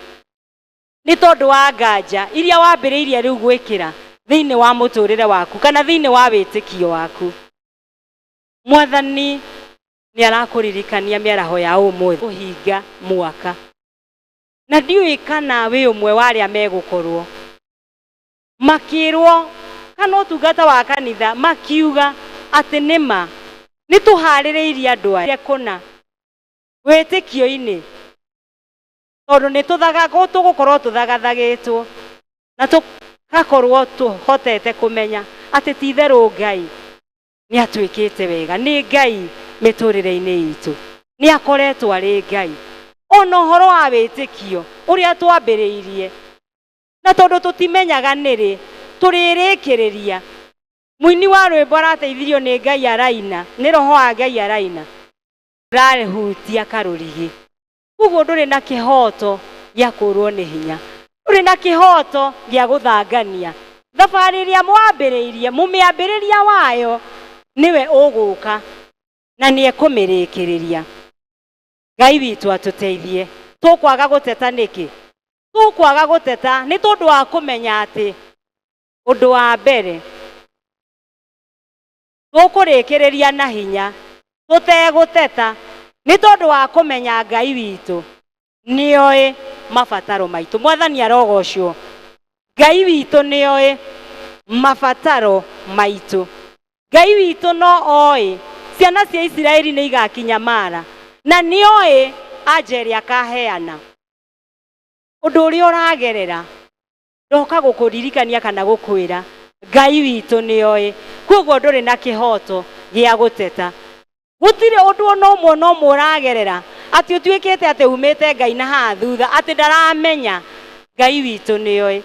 nĩ tondũ wa nganja iria wambĩrĩirie rĩu gwĩkĩra thĩinĩ wa mũtũrĩre waku kana thĩinĩ wa wĩtĩkio waku. Mwathani nĩ arakũririkania mĩaraho ya ũmũthĩ kũhinga mwaka, na ndiũĩ kana wĩ ũmwe wa arĩa megũkorwo makĩrwo kana ũtungata wa kanitha makiuga atĩ nĩma nĩ tũharĩrĩirie andũ aya kũna wĩtĩkio-inĩ, tondũ nĩ tũgũkorwo tũthagathagĩtwo na tũgakorwo tũhotete kũmenya atĩ ti itherũ Ngai nĩ atuĩkĩte wega, nĩ Ngai mĩtũrĩre-inĩ itũ, nĩ akoretwo arĩ Ngai. Ona ũhoro wa wĩtĩkio ũrĩa twambĩrĩirie, na tondũ tũtimenyaga nĩrĩ tũrĩrĩkĩrĩria. Mũini wa rwĩmbo arateithirio nĩ Ngai araina, nĩ roho wa Ngai araina, ũrahutia karũrigi. Koguo ndũrĩ na kĩhoto gĩa kũrwo nĩ hinya, ndũrĩ na kĩhoto gĩa gũthangania. Thabarĩ ĩrĩa mwambĩrĩirie, mũmĩambĩrĩria wayo nĩwe ũgũka na nĩ ekũmĩrĩkĩrĩria. Ngai witũ atũteithie. Tũkwaga gũteta nĩkĩ? Tũkwaga gũteta nĩ tondũ wa kũmenya atĩ ũndũ wa mbere tũkũrĩkĩrĩria na hinya tũtegũteta, nĩ tondũ wa kũmenya Ngai witũ nĩoĩ mabataro maitũ. Mwathani arogocwo. Ngai witũ nĩoĩ mabataro maitũ. Ngai witũ no oĩ ciana cia Isiraeli nĩ igakinya Mara, na nĩoĩ anja ĩrĩa akaheana. Ũndũ ũrĩa ũragerera ndoka gũkũririkania kana gũkwĩra Ngai witũ nĩoĩ. Koguo ndũrĩ na kĩhoto gĩa gũteta. Gũtirĩ ũndũ ona ũmwe ona ũmwe ũragerera atĩ ũtuĩkĩte atĩ umĩte Ngai na haha thutha atĩ ndaramenya. Ngai witũ nĩoĩ.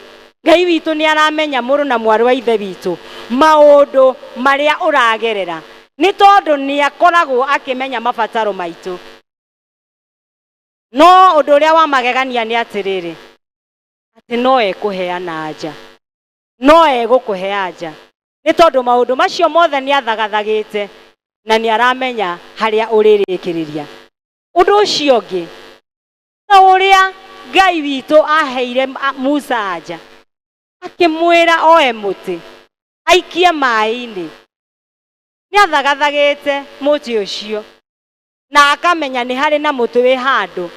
Ngai witũ nĩ aramenya mũrũ na mwarĩ wa ithe witũ maũndũ marĩa ũragerera, nĩ tondũ nĩ akoragwo akĩmenya mabataro maitũ. No ũndũ ũrĩa wa magegania nĩ atĩrĩrĩ, atĩ no ekũheana anja, no egũkũhe anja, nĩ tondũ maũndũ macio mothe nĩ athagathagĩte na nĩ aramenya harĩa ũrĩrĩkĩrĩria. Ũndũ ũcio ũngĩ, ta ũrĩa Ngai witũ aheire Musa anja, akĩmwĩra oe mũtĩ aikie maĩ-inĩ, nĩ athagathagĩte mũtĩ ũcio na akamenya nĩ harĩ na mũtĩ wĩ handũ,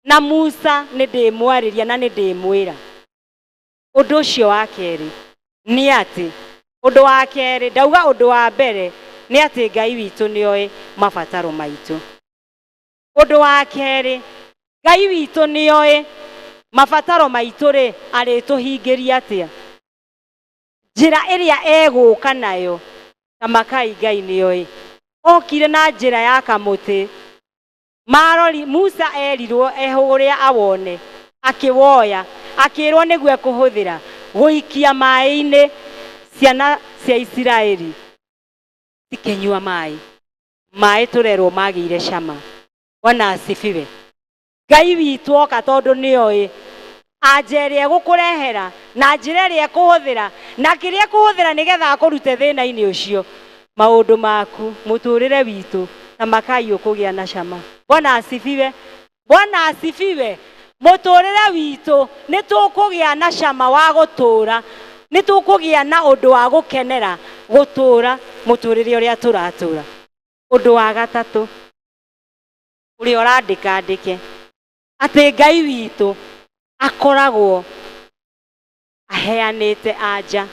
na Musa nĩ ndĩmwarĩria na nĩ ndĩmwĩra. Ũndũ ũcio wa kerĩ nĩ atĩ, ũndũ wa kerĩ ndauga, ũndũ wa mbere nĩ atĩ Ngai witũ nĩoĩ mabataro maitũ. Ũndũ wa kerĩ, Ngai witũ nĩoĩ mabataro maitũ rĩ, arĩtũhingĩria atĩa. Njĩra ĩrĩa egũka nayo, tamakai Ngai nĩoĩ. Okire na njĩra ya kamũtĩ. Marori Musa erirwo ehũgũre awone, akĩwoya, akĩrwo nĩguo ekũhũthĩra gũikia maĩ-inĩ ciana cia Isiraeli cikĩnyua maĩ. Maĩ tũrerwo magĩire cama. Bwana asifiwe. Ngai witũ oka tondũ nĩoĩ anja ĩrĩa egũkũrehera na njĩra ĩrĩa ekũhũthĩra na kĩrĩa ekũhũthĩra nĩgetha akũrute thĩna-inĩ ũcio. Maũndũ maku, mũtũrĩre witũ ta makai ũkũgĩa na cama. Bwana asifiwe. Bwana asifiwe. Mũtũrĩre witũ nĩ tũkũgĩa na cama wa gũtũra, nĩ tũkũgĩa na ũndũ wa gũkenera gũtũra mũtũrĩre ũrĩa tũratũra. Ũndũ wa gatatũ ũrĩa ũrandĩka andĩke, atĩ Ngai witũ akoragwo aheanĩte anja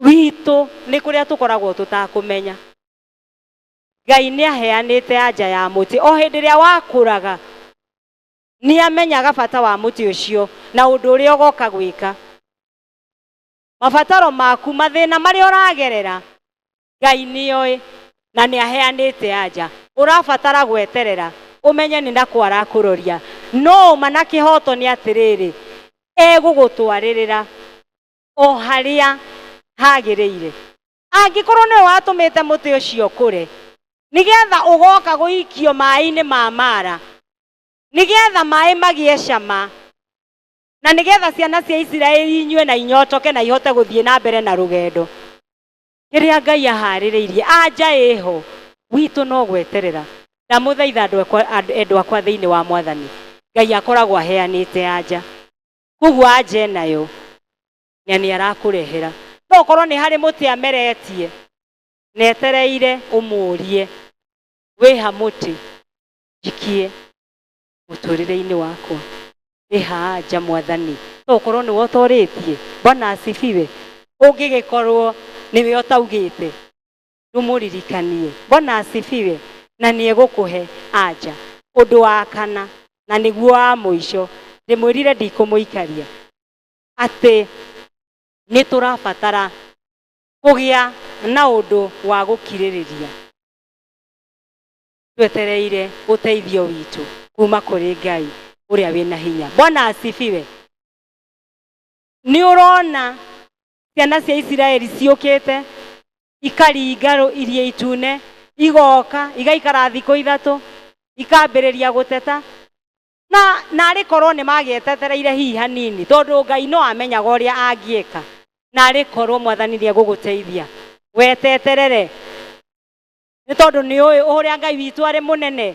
witũ nĩ kũrĩa tũkoragwo tũtakũmenya. Ngai nĩ aheanĩte anja ya mũtĩ o hĩndĩ ĩrĩa wakũraga, nĩ amenyaga bata wa mũtĩ ũcio na ũndũ ũrĩa ũgoka gwĩka. Mabataro maku, mathĩna marĩa ũragerera, Ngai nĩoĩ na nĩaheanĩte anja. Ũrabatara gweterera ũmenye nĩ nakũ arakũroria. No ũma na kĩhoto nĩ atĩrĩrĩ, egũgũtwarĩrĩra o harĩa hagĩrĩire. Angĩkorwo nĩwe watũmĩte mũtĩ ũcio ũkũre, nĩgetha ũgoka gũikio maĩ-inĩ ma Mara, nĩgetha maĩ magĩe cama, na nĩgetha ciana cia Isiraeli inyue na inyotoke na ihote gũthiĩ na mbere na rũgendo. Kĩrĩa Ngai aharĩrĩirie, anja ĩho, witũ no gweterera. Ndamũthaitha andũ akwa thĩinĩ wa Mwathani, Ngai akoragwo aheanĩte anja. Koguo anja ĩnayo na nĩ arakũrehera. No ũkorwo nĩ harĩ mũtĩ ameretie, na etereire ũmũrie, wĩha mũtĩ njikie mũtũrĩre-inĩ wakwa, wĩha anja Mwathani. No ũkorwo nĩwe ũtorĩtie, Bwana asifiwe. Ũngĩgĩkorwo nĩwe ũtaugĩte, ndũmũririkanie, Bwana asifiwe, na nĩ egũkũhe anja. Ũndũ wa kana, na nĩguo wa mũico, ndĩmwĩrire ndikũmũikaria, atĩ nĩ tũrabatara kũgĩa na ũndũ wa gũkirĩrĩria twetereire ũteithio witũ kuma kũrĩ Ngai ũrĩa wĩna hinya. Bwana asifiwe. Nĩ ũrona ciana cia Isiraeli ciũkĩte ikaringa Iria Itune, igoka igaikara thikũ ithatũ, ikambĩrĩria gũteta. Na narĩ korwo nĩ magĩetetereire hihi hanini, tondũ Ngai no amenyaga ũrĩa angĩeka. Narĩ korwo Mwathani nĩ egũgũteithia, weteterere, nĩ tondũ nĩ ũĩ ũrĩa Ngai witũ arĩ mũnene,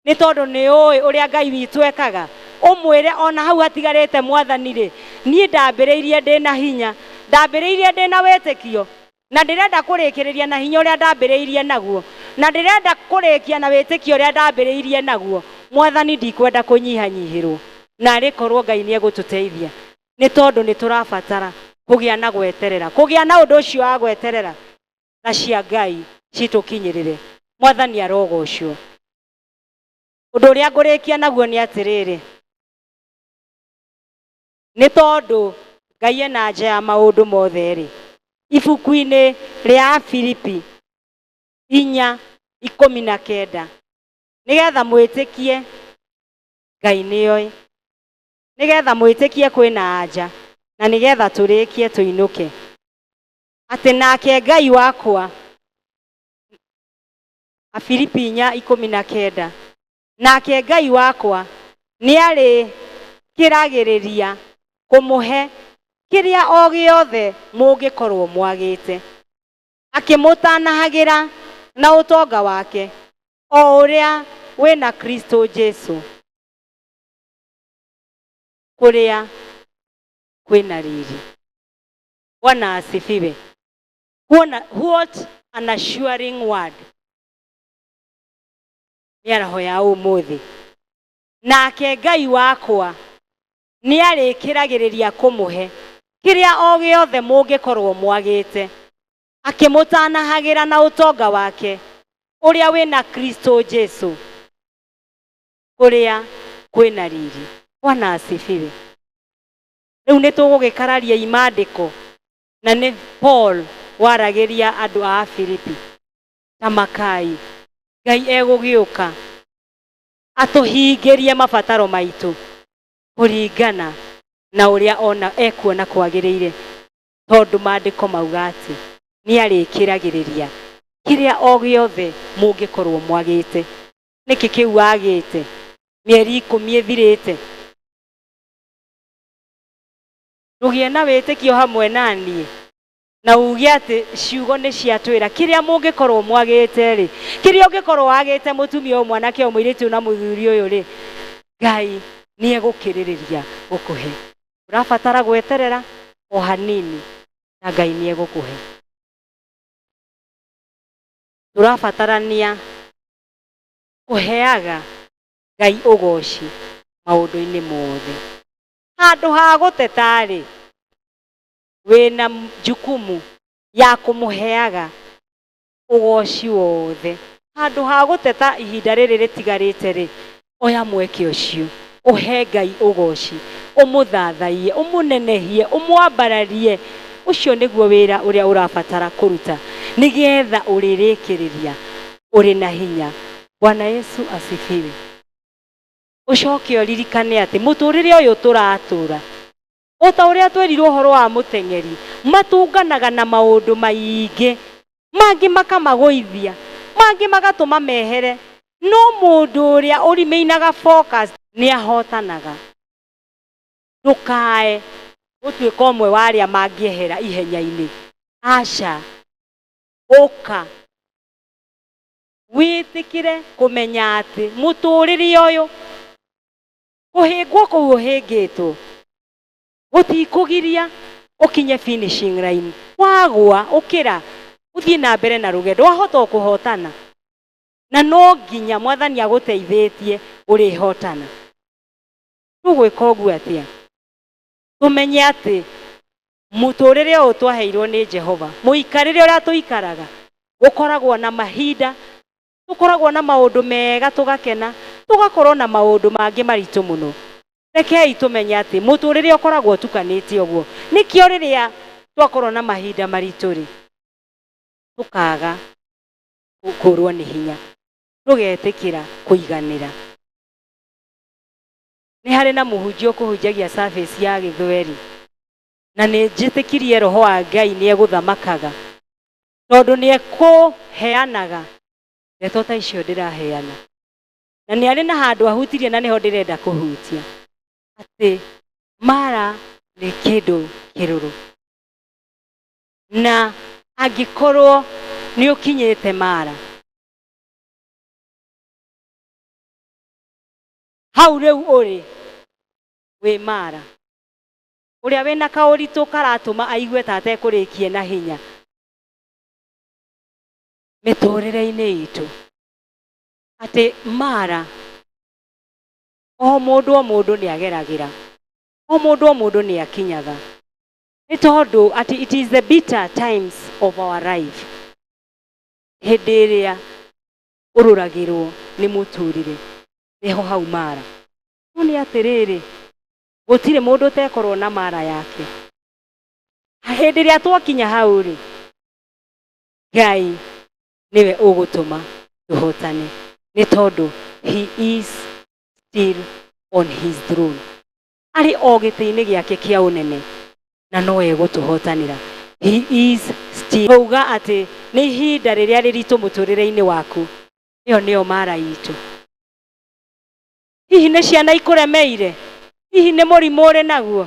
nĩ tondũ nĩ ũĩ ũrĩa Ngai witũ ekaga. Ũmwĩre ona hau hatigarĩte Mwathani rĩ, niĩ ndambĩrĩirie ndĩna hinya, ndambĩrĩirie ndĩna wĩtĩkio, na ndĩrenda kũrĩkĩrĩria na hinya ũrĩa ndambĩrĩirie naguo, na ndĩrenda kũrĩkia na wĩtĩkio ũrĩa ndambĩrĩirie naguo. Mwathani ndikwenda kũnyihanyihĩrwo. Narĩ korwo Ngai nĩ egũtũteithia, nĩ tondũ nĩ tũrabatara kũgĩa na gweterera, kũgĩa na ũndũ ũcio wa gweterera, na cia Ngai citũkinyĩrĩre. Mwathani arogocwo. Ũndũ ũrĩa ngũrĩkia naguo nĩ atĩrĩrĩ, nĩ tondũ Ngai ena anja ya maũndũ mothe rĩ, ibuku-inĩ rĩa Filipi 4:19, nĩgetha mwĩtĩkie Ngai nĩoĩ, nĩgetha mwĩtĩkie kwĩna anja, na nĩgetha tũrĩkie tũinũke, atĩ nake Ngai wakwa, Afilipi 4:19, nake Ngai wakwa nĩarĩkĩragĩrĩria kũmũhe kĩrĩa o gĩothe mũngĩkorwo mwagĩte, akĩmũtanahagĩra na ũtonga wake o ũrĩa wĩna Kristo Jesu, kũrĩa kwĩna riri. Bwana asifiwe. What an assuring word. Mĩaraho ya ũmũthĩ. Nake Ngai wakwa nĩarĩkĩragĩrĩria kũmũhe kĩrĩa o gĩothe mũngĩkorwo mwagĩte, akĩmũtanahagĩra na ũtonga wake ũrĩa wĩna Kristo Jesu, kũrĩa kwĩna riri. Bwana asifiwe. Rĩu nĩ tũgũgĩkararia imandĩko, na nĩ Paul waragĩria andũ a Filipi, tamakai Ngai egũgĩũka atũhingĩrie mabataro maitũ kũringana na ũrĩa ona ekuona kwagĩrĩire, tondũ maandĩko mauga atĩ nĩarĩkĩragĩrĩria kĩrĩa o gĩothe mũngĩkorwo mwagĩte. Nĩkĩ kĩu wagĩte? Mĩeri 10 ĩthirĩte. Ndũgĩe na wĩtĩkio hamwe na niĩ, na uge atĩ ciugo nĩ ciatwĩra kĩrĩa mũngĩkorwo mwagĩte rĩ, kĩrĩa ũngĩkorwo wagĩte mũtumia ũyũ, mwanake ũyũ, mũirĩtu ũyũ na mũthuri ũyũ rĩ, Ngai nĩ egũkĩrĩrĩria gũkũhe. Ũrabatara gweterera o hanini na Ngai nĩ egũkũhe. Tũrabatarania kũheaga Ngai ũgoci maũndũ-inĩ mothe. Handũ ha gũteta rĩ, wĩna jukumu ya kũmũheaga ũgoci wothe. Handũ ha gũteta ihinda rĩrĩ rĩtigarĩte rĩ, oya mweke ũcio ũhe Ngai ũgoci, ũmũthathaiye, ũmũnenehie, ũmwambararie, Ũcio nĩguo wĩra ũrĩa ũrabatara kũruta nĩgetha ũrĩrĩkĩrĩria ũrĩ na hinya. Bwana Yesu asifiwe. Ũcoke ũririkane atĩ mũtũrĩre ũyũ tũratũra, o ta ũrĩa twerirwo ũhoro wa mũteng'eri, matũnganaga na maũndũ maingĩ, mangĩ makamagũithia, mangĩ magatũma mehere, no mũndũ ũrĩa ũrimainaga focus nĩ ahotanaga. Ndũkae gũtuĩka ũmwe wa arĩa mangĩehera ihenya-inĩ. Aca, ũka wĩtĩkĩre kũmenya atĩ mũtũrĩre ũyũ kũhĩngwo kũu ũhĩngĩtwo gũtikũgiria ũkinye finishing line. Wagũa ũkĩra ũthiĩ na mbere na rũgendo, wahota o kũhotana, na no nginya mwathani agũteithĩtie ũrĩhotana. Tũgwĩka ũguo atĩa? Tũmenye atĩ mũtũrĩre ũyũ twaheirwo nĩ Jehova, mũikarĩre ũrĩa tũikaraga gũkoragwo na mahinda, tũkoragwo na maũndũ mega tũgakena, tũgakorwo na maũndũ mangĩ maritũ mũno. Rekei tũmenye atĩ mũtũrĩre ũkoragwo ũtukanĩte ũguo. Nĩkĩo rĩrĩa twakorwo na mahinda maritũ rĩ, tũkaga kũrwo nĩ hinya, tũgetĩkĩra kũiganĩra. Nĩ harĩ na mũhunjia ũkũhunjagia service ya gĩthweri, na nĩ njĩtĩkirie roho wa Ngai nĩ egũthamakaga, tondũ nĩ ekũheanaga ndeto ta icio ndĩraheana, na nĩ arĩ na handũ ahutirie na nĩho ndĩrenda kũhutia, atĩ mara nĩ kĩndũ kĩrũrũ, na angĩkorwo nĩ ũkinyĩte mara hau rĩu ũrĩ wĩ mara, ũrĩa wĩna kaũritũ karatũma aigue ta atekũrĩkie na hinya mĩtũrĩre-inĩ itũ, atĩ mara o mũndũ o mũndũ nĩ ageragĩra, o mũndũ o mũndũ nĩ akinyaga, nĩ tondũ atĩ it is the bitter times of our life, hĩndĩ ĩrĩa ũrũragĩrwo nĩ mũtũrĩre, nĩho hau mara. No nĩ atĩrĩrĩ, gũtirĩ mũndũ ũtekorwo na mara yake. Hĩndĩ ĩrĩa twakinya hau rĩ, Ngai nĩwe ũgũtũma tũhotane, nĩ tondũ he is still on his throne, arĩ o gĩtĩ-inĩ gĩake kĩa ũnene, na no egũtũhotanĩra. He is still. Kuuga atĩ nĩ ihinda rĩrĩa rĩritũ mũtũrĩre-inĩ waku, ĩyo nĩyo mara itũ. Hihi nĩ ciana ikũremeire? Hihi nĩ mũrimũ ũrĩ naguo?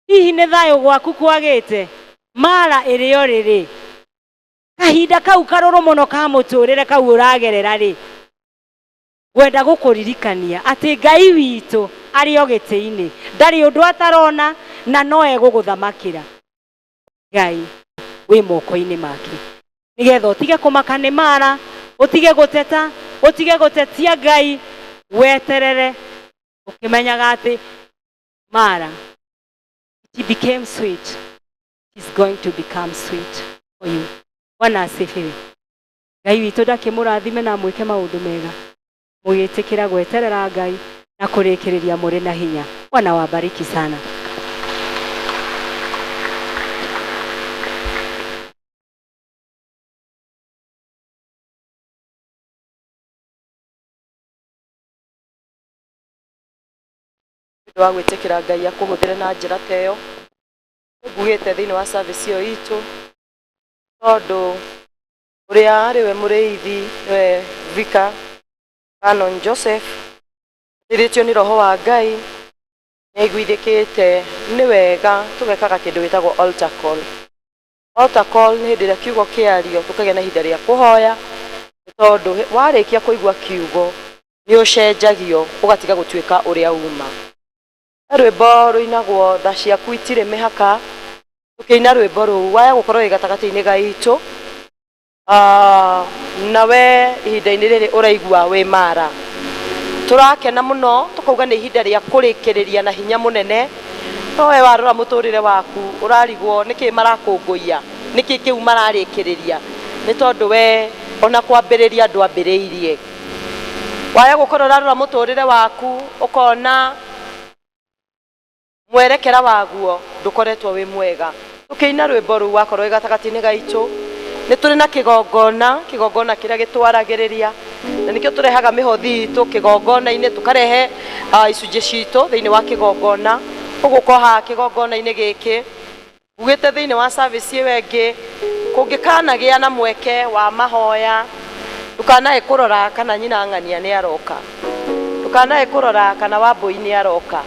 Hihi nĩ thayũ gwaku kwagĩte? Mara ĩrĩ o rĩrĩ, kahinda kau karũrũ mũno ka mũtũrĩre kau ũragerera rĩ, ngwenda gũkũririkania atĩ Ngai witũ arĩ o gĩtĩ-inĩ, ndarĩ ũndũ atarona na no egũgũthamakĩra. Ngai wĩ moko-inĩ make, nĩgetha ũtige kũmaka nĩ mara, ũtige gũteta, ũtige gũtetia Ngai, weterere ũkĩmenyaga atĩ mara it became sweet, it is going to become sweet for you. Bwana asifiwe. Ngai witũ ndakĩmũrathime na amwĩke maũndũ mega, mũgĩtĩkĩra gweterera Ngai na kũrĩkĩrĩria mũrĩ na hinya. Bwana wabariki sana. Ũndũ wa gwĩtĩkĩra Ngai akũhũthĩre na njĩra ta ĩyo, ngugĩte thĩinĩ wa service ĩyo itũ, tondũ ũrĩa arĩ we mũrĩithi nĩwe Vicar Canon Joseph, ateithĩtio nĩ roho wa Ngai, nĩ aiguithĩkĩte nĩ wega tũgekaga kĩndũ gĩtagwo altar call. Altar call nĩ hĩndĩ ĩrĩa kiugo kĩario tũkagĩa na ihinda rĩa kũhoya, nĩ tondũ warĩkia kũigua kiugo nĩ ũcenjagio ũgatiga gũtuĩka ũrĩa uma. He rwĩmbo rũinagwo tha ciaku itirĩ mĩhaka, tũkĩina rwĩmbo rũu waya gũkorwo wĩ gatagatĩ-inĩ gaitũ, nawe ihinda-inĩ rĩrĩ ũraigua wĩ mara, tũrakena mũno tũkauga nĩ ihinda rĩa kũrĩkĩrĩria na hinya mũnene. No we warora mũtũrĩre waku ũrarigwo nĩkĩ marakũngũiya, nĩkĩ kĩu mararĩkĩrĩria, nĩ tondũ we ona kwambĩrĩria ndwambĩrĩirie. Waya gũkorwo ũrarora mũtũrĩre waku ũkona mwerekera waguo ndũkoretwo wĩ mwega. Tũkĩina rwĩmbo rũu wakorwo wĩ gatagatĩ-inĩ gaitũ, nĩ tũrĩ na kĩgongona, kĩgongona kĩrĩa gĩtwaragĩrĩria, na nĩkĩo tũrehaga mĩhothi itũ kĩgongona-inĩ, tũkarehe icunjĩ citũ thĩinĩ wa kĩgongona. Ũgũka haha kĩgongona-inĩ gĩkĩ, ugĩte thĩinĩ wa service ĩyo ĩngĩ, kũngĩkanagĩa na mweke wa mahoya, ndũkanae kũrora kana nyina ng'ania nĩ aroka, ndũkanae kũrora kana Wambũi nĩ aroka.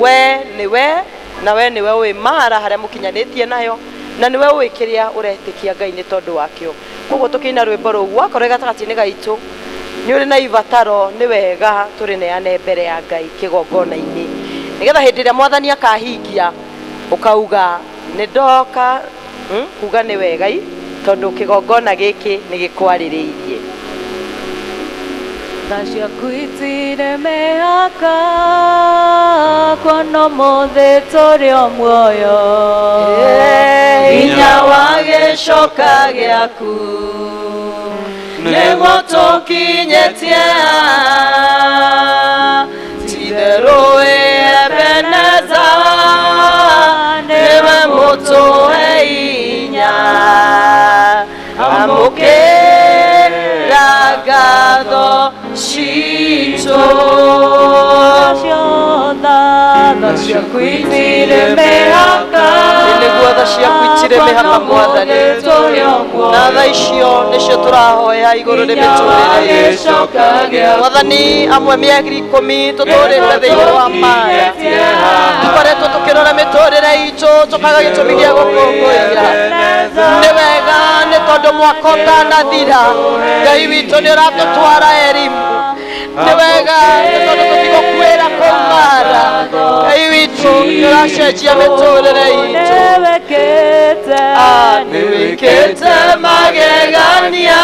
We nĩwe, na we nĩwe ũĩ mara harĩa mũkinyanĩtie nayo, na nĩwe ũĩ kĩrĩa ũretĩkia Ngai nĩ tondũ wakĩo. Koguo tũkĩina rwĩmbo rũu, wakorwo gatagatĩ-inĩ gaitũ nĩ ũrĩ na ibataro, nĩ wega tũrĩneane mbere ya Ngai kĩgongona-inĩ, nĩgetha hĩndĩ ĩrĩa Mwathani akahingia ũkauga nĩ ndoka, kuga nĩ wega i, tondũ kĩgongona gĩkĩ nĩ gĩkwarĩrĩirie. Tha ciaku itirĩ mĩhaka, kuona ũmũthĩ tũrĩ o muoyo. Hinya wa gĩcoka gĩaku nĩguo tũkinyĩtie, ti-itherũ wĩ Ebeneza, nĩwe mũtũhe hinya. Amũkĩra ngatho citũ. Tha ciaku itirĩ mĩhaka, Nĩguo tha ciaku itirĩ mĩhaka Mwathani, na tha icio nĩcio tũrahoya igũrũ rĩ mĩtũrĩre itũ Mwathani. Amwe mĩeri 10 tũtũrĩte thĩinĩ wa maya, tũkoretwo tũkĩrora mĩtũrĩre itũ tũkaga gĩtũmi gĩa gũkũngũĩra. Nĩ wega nĩ tondũ mwaka ũtanathira Ngai witũ nĩ ũratũtwara elimu. Nĩ wega nĩ tondũ tũtigũkuĩra kũu mara, Ngai witũ nĩ ũracenjia mĩtũrĩre itũ. Nĩwĩkĩte magegania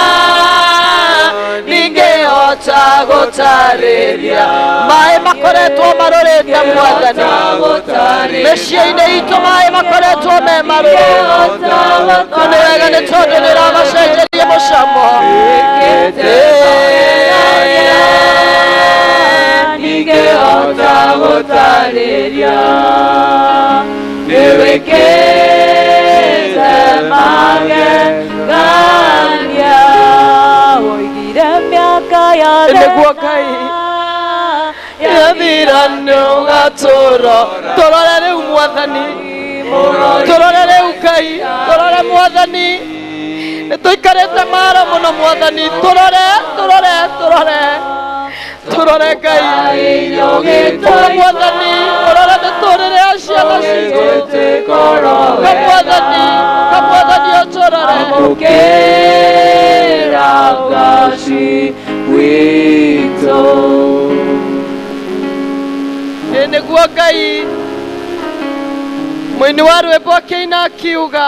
ndingĩhota gũtarĩria. Maĩ makoretwo marũrĩte Mwathani, mĩciĩ-inĩ itũ maĩ makoretwo me marũrũ, no nĩ wega nĩ tondũ nĩ ũramacenjeria mũcamo. Ndingĩhota gũtarĩria, nĩwĩkĩte magegania, woigire mĩaka ya Nĩguo Ngai yathira nĩ ũgatũro. Tũrore rĩu Mwathani, tũrore rĩu Ngai, tũrore Mwathani, nĩ tũikarĩte mara mũno Mwathani, tũrore, tũrore, tũrore, tũrore Ngai, ũka Mwathani, ũrore mĩtũrĩre ya ciana citũ. Ũka Mwathani, ũka Mwathani ũtũrore. Amũkĩra ũgoci witũ. Ĩ nĩguo Ngai, mũini wa rwĩmbo akĩina akiuga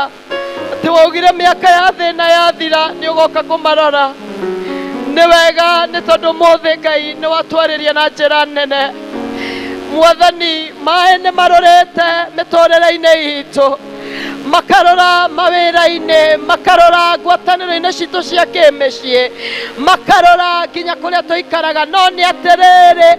atĩ waugire mĩaka ya thĩna yathira nĩ ũgoka kũmarora. Nĩ wega nĩ tondũ ũmũthĩ Ngai nĩ watwarĩria na njĩra nene Mwathani. Maĩ nĩ marorete mĩtũrĩre-inĩ itũ, makarora mawĩra-inĩ, makarora ngwatanĩro-inĩ citũ cia kĩmĩciĩ, makarora nginya kũrĩa tũikaraga. No nĩ atĩrĩrĩ,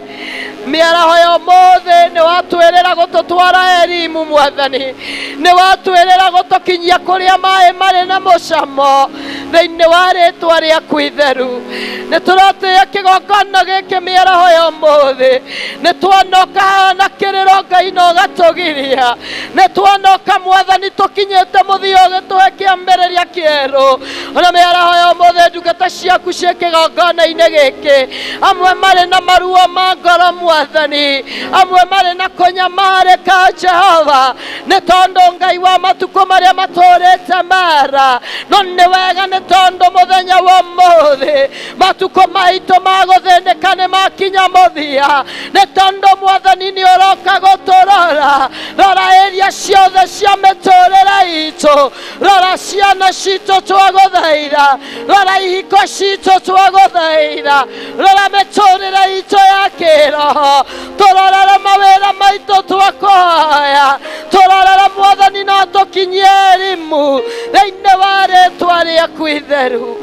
mĩaraho ya ũmũthĩ nĩ watwĩrĩra gũtũtwara elimu Mwathani, nĩ watwĩrĩra gũtũkinyia kũrĩa maĩ marĩ na mũcamo thĩinĩ wa rĩtwa rĩaku itheru. Nĩ tũratĩĩa kĩgongona gĩkĩ mĩaraho ya ũmũthĩ, nĩ twanoka na kĩrĩro Ngai na ũgatũgiria, nĩ twanoka Mwathani tũkinyĩte mũthia ũgĩtũhe kĩambĩrĩria kĩerũ. Ona mĩaraho ya ũmũthĩ ndungata ciaku ciĩ kĩgongona-inĩ gĩkĩ, amwe marĩ na maruo ma ngoro Mwathani, amwe marĩ na kũnyamarĩka Jehova, nĩ tondũ Ngai wa matukũ marĩa matũrĩte mara. No nĩ wega nĩ tondũ mũthenya wa ũmũthĩ matukũ maitũ ma gũthĩnĩka nĩ makinya mũthia, nĩ tondũ Mwathani nĩ ũroka gũtũrora. Rora ĩria ciothe cia mĩtũrĩre itũ, rora ciana citũ twagũthaitha, rora ihiko citũ twagũthaitha, rora mĩtũrĩre itũ ya kĩroho, tũrorere mawĩra maitũ twakũhoya, tũrorere Mwathani no tũkinyie elimu thĩinĩ wa rĩtwa rĩaku itheru.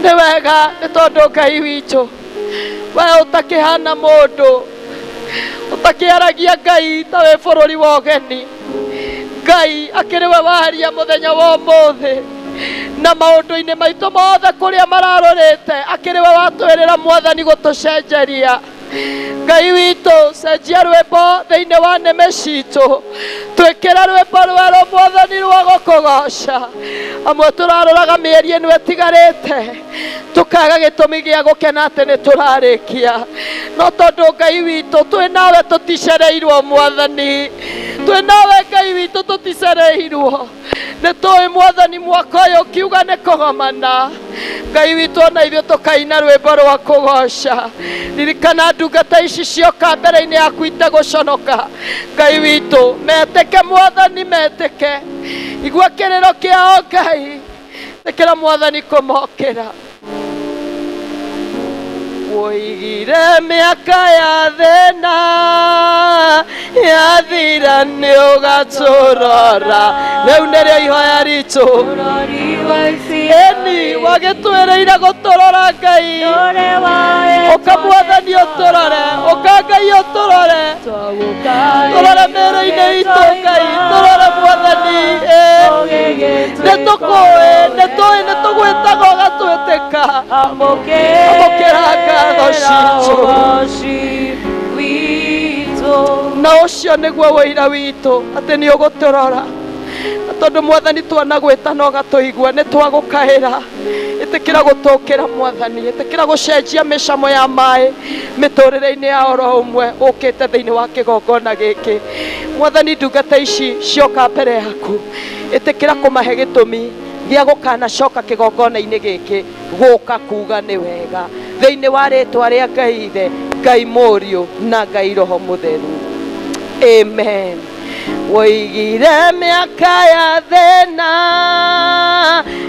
Nĩ wega nĩ tondũ Ngai witũ we ũtakĩhana mũndũ, ũtakĩaragia Ngai ta wĩ bũrũri wa ũgeni. Ngai akĩrĩ we waria mũthenya wa ũmũthĩ na maũndũ-inĩ maitũ mothe kũrĩa mararorĩte, akĩrĩ we watwĩrĩra Mwathani gũtũcenjeria. Ngai witũ, cenjia rwĩmbo thĩinĩ wa nĩmĩ citũ, twĩkĩre rwĩmbo rwerũ Mwathani rwa gũkũgoca. Amwe tũraroraga mĩeri ĩno ĩtigarĩte tũkaga gĩtũmi gĩa gũkena atĩ nĩ tũrarĩkia, no tondũ Ngai witũ twĩ nawe tũticereirwo Mwathani, twĩ nawe Ngai witũ tũticereirwo. Nĩ tũĩ Mwathani mwaka ũyũ ũkiuga nĩ kũgomana, Ngai witũ ona ithuĩ tũkaina rwĩmbo rwa kũgoca. Ririkana ndungata ici cioka mbere-inĩ yaku itegũconoka. Ngai witũ, metĩke Mwathani, metĩke. Igua kĩrĩro kĩao Ngai, ĩtĩkĩra Mwathani kũmokĩra. Woigire mĩaka ya thĩna yathira nĩ ũgatũrora. Rĩu nĩrĩo ihoya ritũ. Ĩni wagĩtwĩrĩire gũtũrora Ngai, ũka Mwathani ũtũrore, ũka Ngai ũtũrore, tũrore mĩĩrĩ-inĩ itũ Ngai, tũrore Mwathani. Nĩ tũkũĩ, nĩ tũĩ, nĩ tũgwĩtaga ũgatwĩtĩka. Amũkĩra ngatho citũ, na ũcio nĩguo ũira witũ atĩ nĩ ũgũtũrora. Na tondũ Mwathani twanagwĩta na ũgatũigua, nĩ twagũkaĩra. Ĩtĩkĩra gũtũkĩra Mwathani, ĩtĩkĩra gũcenjia mĩcamo ya maĩ mĩtũrĩre-inĩ ya oro ũmwe ũkĩte thĩinĩ wa kĩgongona gĩkĩ. Mwathani, ndungata ici cioka mbere yaku, ĩtĩkĩra kũmahe gĩtũmi gĩa gũkanacoka kĩgongona-inĩ gĩkĩ gũka kuga nĩ wega, thĩinĩ wa rĩtwa rĩa Ngai Ithe, Ngai Mũriũ na Ngai Roho Mũtheru, amen. Woigire mĩaka ya thĩna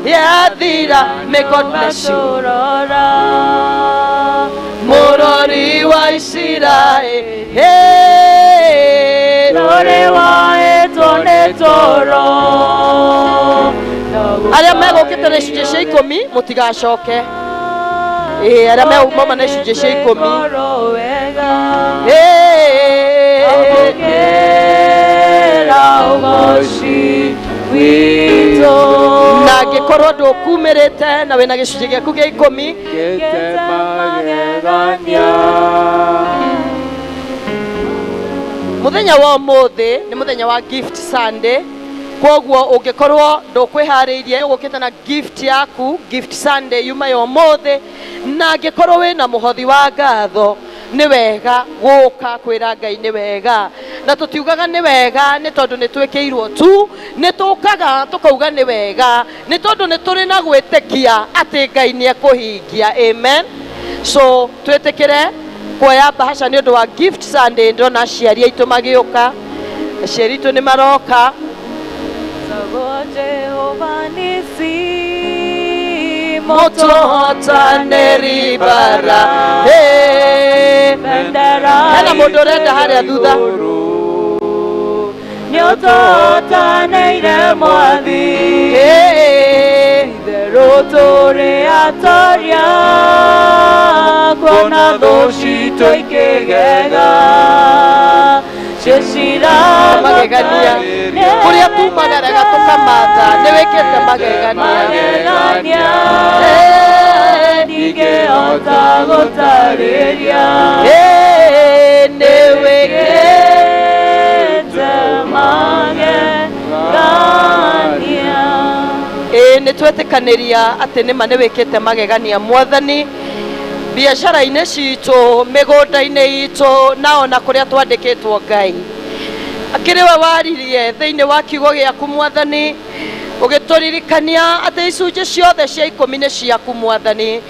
yathira, may God bless you. Mũrori wa Isiraeli, Rore waetwo nĩ toro. Arĩa megũkĩte na icunjĩ cia ikũmi mũtigacoke. Ĩĩ, arĩa mauma na icunjĩ cia ikũmi. Ĩĩ. Amũkĩra ũgoci witũ. Na angĩkorwo ndũkumĩrĩte na wĩna gĩcunjĩ gĩaku gĩa ikũmi, Magegania. Mũthenya wa ũmũthĩ nĩ mũthenya wa Gift Sunday, koguo ũngĩkorwo ndũkwĩharĩirie ũgũkĩte na gift yaku, Gift Sunday yuma ya ũmũthĩ. Na angĩkorwo wĩna mũhothi wa ngatho, nĩ wega gũka kwĩra Ngai nĩ wega. Na tũtiugaga nĩ wega nĩ tondũ nĩ twĩkĩirwo tu, nĩ tũkaga tũkauga nĩ wega nĩ tondũ nĩ tũrĩ na gwĩtĩkia atĩ Ngai nĩ ekũhingia. Amen. So twĩtĩkĩre kuoya mbahaca nĩ ũndũ wa Gift Sunday. Ndĩrona aciari aitũ magĩũka, aciari aitũ nĩ maroka. Tagwo Jehova Nisi, mũtũhotanĩri bara. Hey. Bendera Hena mũndũ ũrenda harĩa thutha. Nĩũtũhotanĩire Mwathi. Hey. Itherũ tũrĩ atoria, kuona thũ citũ ikĩgega ciĩcira magegania kũrĩa tumagaraga tũkamatha, nĩ wĩkĩte magegania. Magegania ndingĩhota gũtarĩria. Hey, nĩ wĩkĩte magegania. Ĩĩ, nĩ twetĩkanĩria atĩ nĩma nĩ wĩkĩte magegania Mwathani, biacara-inĩ citũ, mĩgũnda-inĩ itũ, na ona kũrĩa twandĩkĩtwo. Ngai akĩrĩ we waririe thĩinĩ wa kiugo gĩaku Mwathani, ũgĩtũririkania atĩ icunjĩ ciothe cia ikũmi nĩ ciaku Mwathani.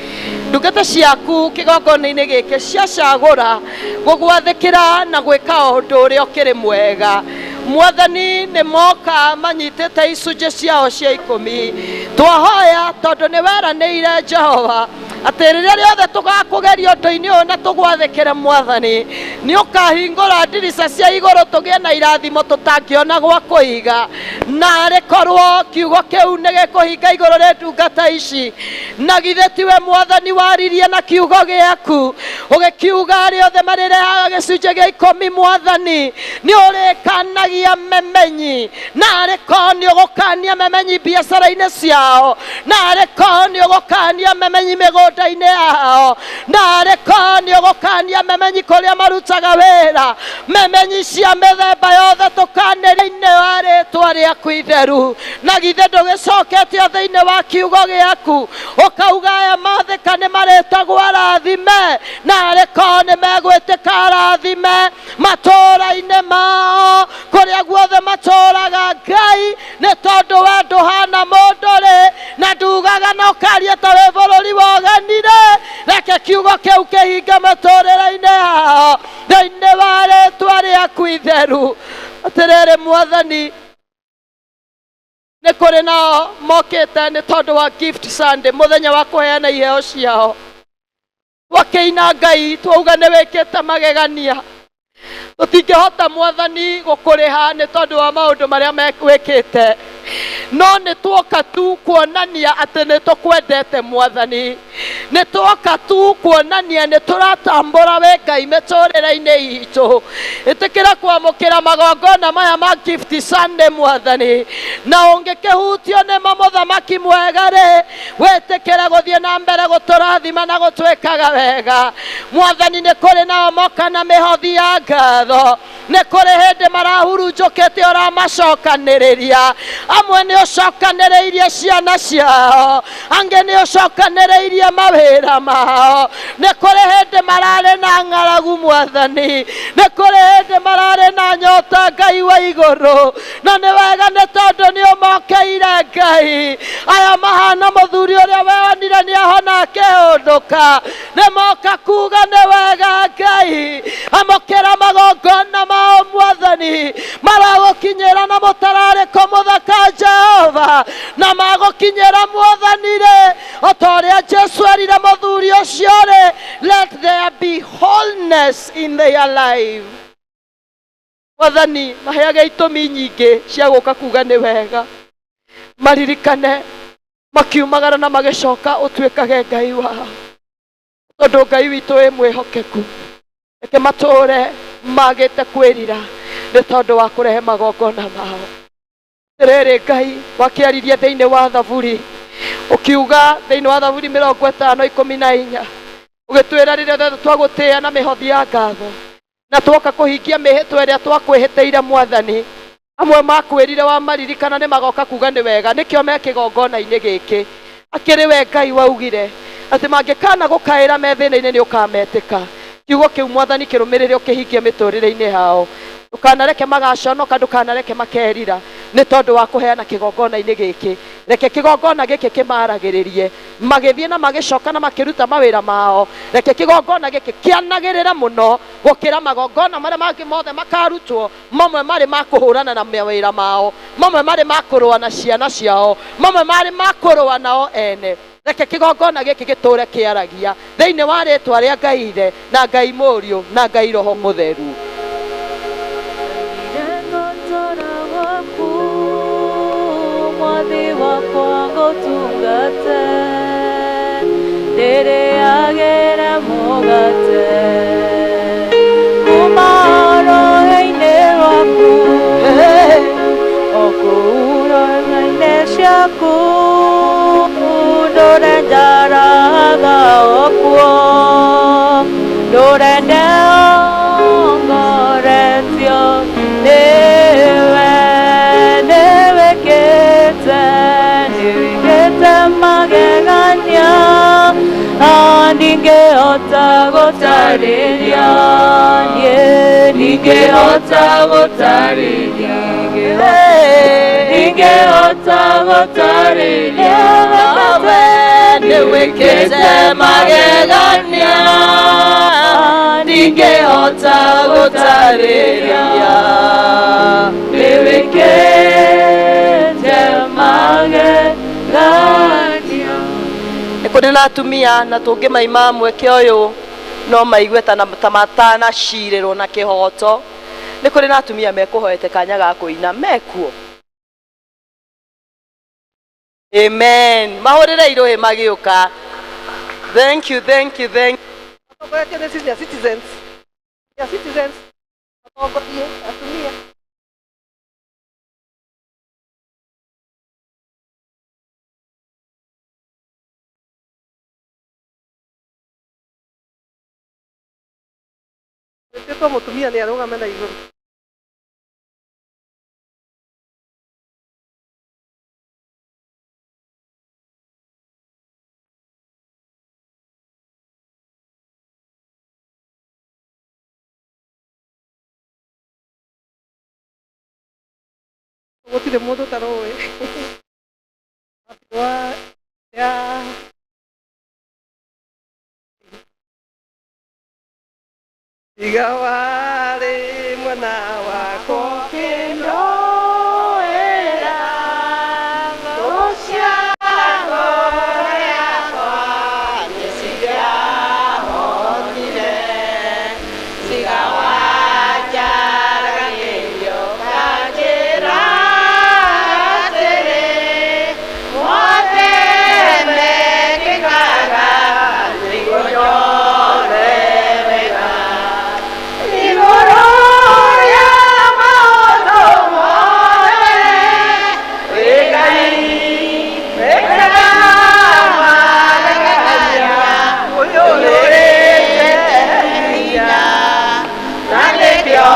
Ndungata ciaku kĩgongona-inĩ gĩkĩ ciacagũra gũgwathĩkĩra na gwĩka ũndũ ũrĩa ũkĩrĩ mwega Mwathani, nĩ moka manyitĩte icunjĩ ciao cia ikũmi. Twahoya tondũ nĩ weranĩire Jehova Atĩ rĩrĩa rĩothe tũgakũgeria ũndũ-inĩ ũyũ na tũgwathĩkĩre mwathani, nĩ ũkahingũra ndirica cia igũrũ tũgĩe na irathimo tũtangĩona gwa kũiga. Na arĩ korwo kiugo kĩu nĩ gĩkũhinga igũrũ rĩ ndungata ici, na githĩ tiwe mwathani waririe na kiugo gĩaku ũgĩkiuga arĩa othe marĩrehaga gĩcunjĩ gĩa ikũmi mwathani nĩ ũrĩkanagia memenyi, na arĩ korwo nĩ ũgũkania memenyi biacara-inĩ ciao, na arĩ korwo nĩ ũgũkania memenyi mĩgũnda-inĩ yao, na arĩ korwo nĩ ũgũkania memenyi kũrĩa marutaga wĩra, memenyi cia mĩthemba yothe tũkanĩria-inĩ wa rĩtwa rĩaku itheru. Na githĩ ndũgĩcoketio thĩinĩ wa kiugo gĩaku ũkauga aya mathĩka nĩ marĩtagwo arathime, na arĩ korwo nĩ megwĩtĩka arathime matũũra-inĩ mao kũrĩa guothe matũũraga. Ngai, nĩ tondũ we ndũhana mũndũ rĩ, na ndugaga na ũkaria ta wĩ bũrũri wa ũgeni rĩ, reke kiugo kĩu kĩhinge mĩtũũrĩre-inĩ yao thĩinĩ wa rĩtwa rĩaku itheru. Atĩrĩrĩ mwathani, nĩ kũrĩ nao mokĩte nĩ tondũ wa gift Sunday, mũthenya wa kũheana iheo ciao. Twakĩina Ngai twauga nĩ wĩkĩte magegania, tũtingĩhota mwathani gũkũrĩha nĩ tondũ wa maũndũ marĩa wĩkĩte, no nĩ tuoka tu kuonania atĩ nĩ tũkwendete mwathani, nĩ tuoka tu kuonania nĩ tũratambũra we Ngai mĩtũrĩre-inĩ itũ. Ĩtĩkĩra kwamũkĩra magongona maya ma gift Sunday mwathani, na ũngĩkĩhutio nĩmo mũthamaki mwega rĩ, wĩtĩkĩre gũthiĩ na mbere gũtũrathima na gũtwĩkaga wega. Mwathani, nĩ kũrĩ nao moka na mĩhothi ya ngatho, nĩ kũrĩ hĩndĩ marahurunjũkĩte ũramacokanĩrĩria, amwe nĩ ũcokanĩrĩirie ciana ciao, angĩ nĩ ũcokanĩrĩirie mawĩra mao, nĩ kũrĩ hĩndĩ mararĩ na ng'aragu mwathani, nĩ kũrĩ hĩndĩ mararĩ na nyota Ngai wa igũrũ, na nĩ wega nĩ tondũ nĩ ũmokeire Ngai. Aya mahana mũthuri ũrĩa wonire nĩ ahona akĩhũndũka, nĩ moka kuga nĩ wega Ngai. Amũkĩra magongona mao mwathani, maragũkinyĩra na mũtararĩko mũthaka Jehova, na magũkinyĩra mwathani rĩ, o ta ũrĩa Jesu erire mũthuri ũcio rĩ, let there be wholeness in their life. Mwathani, maheage itũmi nyingĩ cia gũka kuga nĩ wega, maririkane makiumagara na magĩcoka ũtuĩkage Ngai wao, tondũ Ngai witũ wĩ mwĩhokeku. Reke matũũre magĩte kwĩrira nĩ tondũ wa kũrehe magongona mao. Atĩrĩrĩ Ngai, wakĩaririe thĩinĩ wa Thaburi, ũkiuga thĩinĩ wa Thaburi 54:14, ũgĩtwĩra rĩrĩa rĩothe twagũtĩĩa na mĩhothi ya ngatho na twoka kũhingia mĩhĩtwa ĩrĩa twakwĩhĩtĩire mwathani, amwe makwĩrire wamaririkana nĩ magoka kuga nĩ wega, nĩkĩo me kĩgongona-inĩ gĩkĩ. Akĩrĩ we Ngai waugire atĩ mangĩkana gũkaĩra me thĩna-inĩ nĩ ũkametĩka. Kiugo kĩu mwathani kĩrũmĩrĩre ũkĩhingie mĩtũrĩre-inĩ yao, ndũkanareke magaconoka, ndũkanareke makerira nĩ tondũ wa kũheana kĩgongona-inĩ gĩkĩ. Reke kĩgongona gĩkĩ kĩmaragĩrĩrie magĩthiĩ na magĩcoka na makĩruta mawĩra mao. Reke kĩgongona gĩkĩ kĩanagĩrĩre mũno gũkĩra magongona marĩa mangĩ mothe makarutwo, mamwe marĩ ma kũhũrana na mawĩra mao, mamwe marĩ ma kũrũa na ciana ciao, mamwe marĩ ma kũrũa nao ene. Reke kĩgongona gĩkĩ gĩtũre kĩaragia thĩinĩ wa rĩtwa rĩa Ngai Ithe na Ngai Mũriũ na Ngai Roho Mũtheru. Mwathi wakwa ngũtungate, ndĩrĩagĩre mũgate kuma rũhĩ-inĩ rwaku, o kũu rũhĩ-inĩ ciaku, ndũre njaraga o kuo, ndũre ndongoretio nĩwe, nĩwĩkĩte, nĩwĩkĩte magegania, ndingĩhota gũtarĩria, niĩ ndingĩhota gũtarĩria, ndingĩhota gũtarĩria, Nawe nĩwĩkĩte magegania, ndingĩhota gũtarĩria, nĩwĩkĩte magegania. Nĩ Nĩ kũrĩ na atumia na tũngĩmaima mweke ũyũ no maigue ta matanacirĩrwo na kĩhoto. Nĩ kũrĩ na atumia mekũhoete kanya ga kũina mekuo. Amen. Mahũrĩre irũhĩ magĩũka. Thank you, thank you, thank you. Matongoretio nĩ senior citizens. Senior citizens matongorie atumia. Wĩtĩtwo mũtumia nĩ arũgame na igũrũ. Gũtirĩ mũndũ ũtarũĩ. Wa ya Tiga warĩ mwena wakwa Ũkĩndoera thũ cia ngoro yakwa nĩcingĩahotire. Tiga wanjaragĩria ũkanjĩra atĩrĩ, mothe mekĩkaga nĩguo nyone wega. Igũrũ rĩa maũndũ mothe, wĩ Ngai, wĩkaga magegania, ũiyũrĩte hinya, na nĩkĩo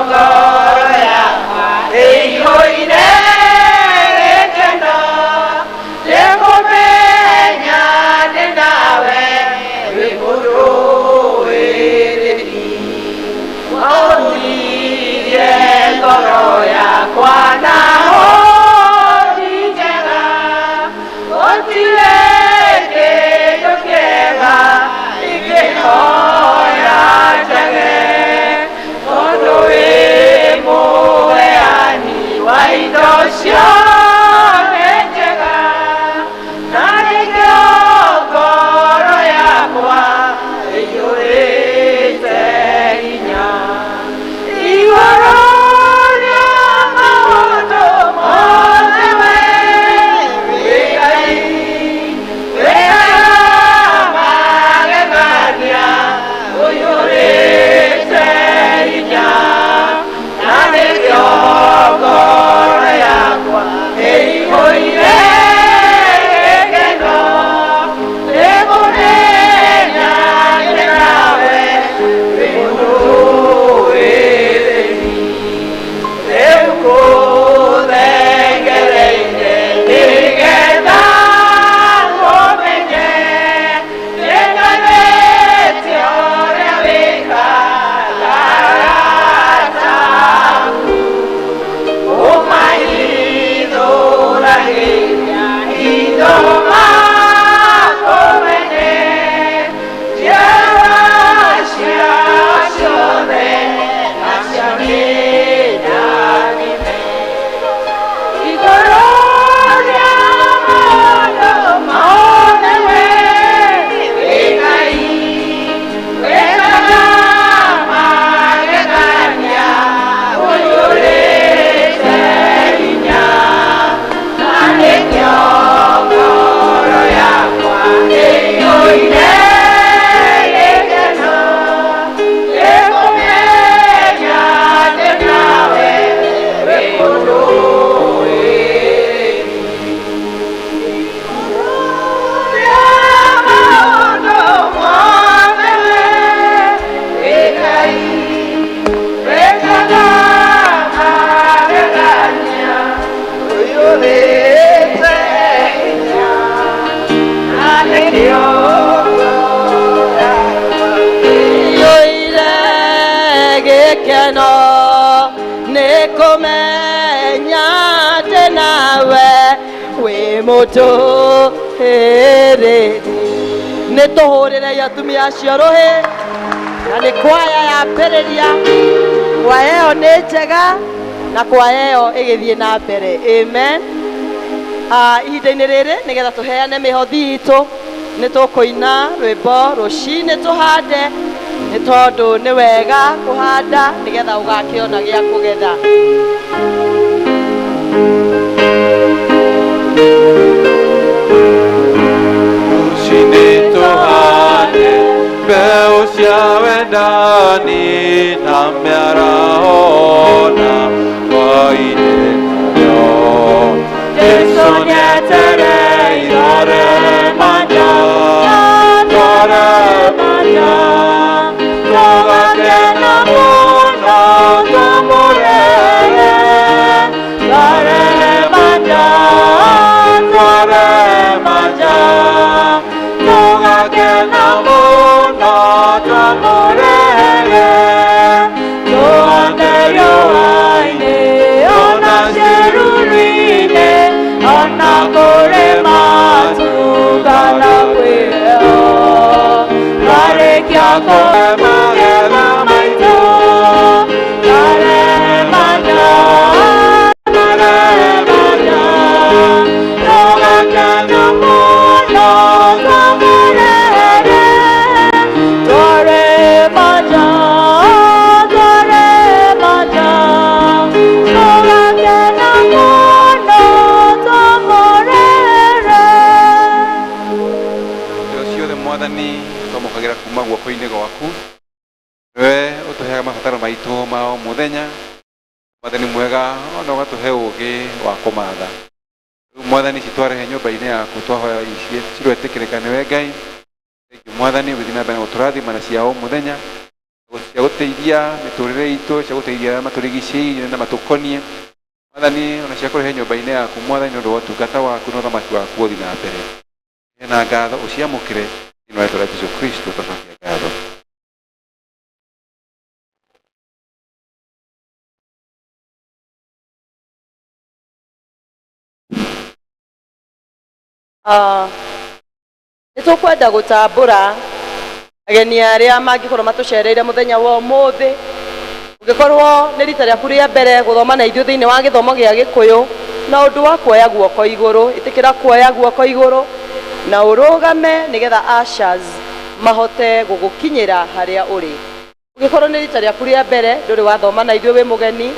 ngoro yakwa ĩiyũire gĩkeno, nĩkũmenya ndĩ nawe wĩ mũrũĩrĩri. Waunirie ngoro yakwa na hũni njega, gũtirĩ kĩndũ kĩega ingĩhoya njage, tondũ wĩ mũheani wa indo ciothe njega, na nĩkĩo ngoro yakwa ĩiyũrĩte hinya. Igũrũ rĩa maũndũ mothe we wĩ Ngai, wĩkaga magegania, ũiyũrĩte hinya, na nĩkĩo ngoro yakwa ĩiyũire gĩkeno, nĩkũmenya ndĩ nawe wĩ mũrũĩrĩri. Rĩu ngũthengereire nĩgetha ũmenye nĩnganĩtie ũrĩa wĩkaga arata aku. Ũmahithũragĩria hitho makũmenye, njiarwa ciao ciothe nacio nĩndathime. Igũrũ rĩa maũndũ mothe we wĩ Ngai, wĩkaga magegania, ũiyũrĩte hinya, na nĩkĩo ngoro yakwa ĩiyũire gĩkeno, nĩkũmenya ndĩ nawe wĩ mũrũĩrĩri. Rĩa maũndũ mothe we wĩ Ngai, wĩkaga magegania, ũiyũrĩte hinya, na nĩkĩo ngoro yakwa Iyũire gĩkeno nĩ kũmenya atĩ nawe wĩ mũtũhĩrĩri. Nĩ tũhũrĩrei atumia acio rũhĩ, na nĩ kwaya yambĩrĩria. Kwaya ĩyo nĩ njega na kwaya ĩyo ĩgĩthiĩ na mbere. Amen. Ihinda-inĩ rĩrĩ nĩgetha tũheane mĩhothi itũ. Nĩ tũkũina rwĩmbo rũcinĩ tũhande, nĩ tondũ nĩ wega kũhanda nĩgetha ũgakĩona gĩa kũgetha. Rũcinĩ tũhande mbeũ cia wendani na mĩaraho na hwaĩ-inĩ narĩo. Jesũ nĩetereire aremanja, twaremanja, tũgakena mũno tũmũrere. Twaremanja, twaremanja, tũgakena mũno tũmũrere. Tũhande riũa-inĩ ona ciĩruru-inĩ, ona kũrĩ matu kana kwĩ heho. Twarĩkia kũmagetha maitũ, twaremanja, twaremanja, tũgakena mũno tũmũrere. Twaremanja, twaremanja, tũgakena mũno tũmũrere. Indo ciothe mwathani twamũkagĩra kuma guoko-inĩ gwaku, nĩwe ũtũheaga mabataro maitũ ma o mũthenya. Mwathani mwega, ona ũgatũhe ũũgĩ wa kũmatha. Rĩu mwathani citwarehe nyũmba-inĩ yaku, twahoya ciroĩtĩkĩrĩka nĩwe Ngai. Thengiũ mwathani, ũgĩthiĩ na mbere na gũtũrathima na cia o mũthenya, cia gũteithia mĩtũrĩre itũ, cia gũteithia arĩa matũrigicĩirie na matũkonie. Mwathani, ona cia kũrehe nyũmba-inĩ yaku mwathani, nĩ ũndũ wa ũtungata waku na ũthamaki waku ũthiĩ na mbere. Hena ngatho ũciamũkĩre thĩinĩ wa rĩtwa rĩa Jesũ Kristo twacokia ngatho. Nĩ tũkwenda gũtambũra ageni arĩa mangĩkorwo matũcereire mũthenya wa ũmũthĩ. Ũngĩkorwo nĩ rita rĩaku rĩa mbere gũthoma na ithuĩ thĩinĩ wa gĩthomo gĩa Gĩkũyũ, na ũndũ wa kuoya guoko igũrũ, ĩtĩkĩra kuoya guoko igũrũ na ũrũgame nĩgetha ushers mahote gũgũkinyĩra harĩa ũrĩ. Ũngĩkorwo nĩ rita rĩaku rĩa mbere ndũrĩ wathoma na ithuĩ wĩ mũgeni,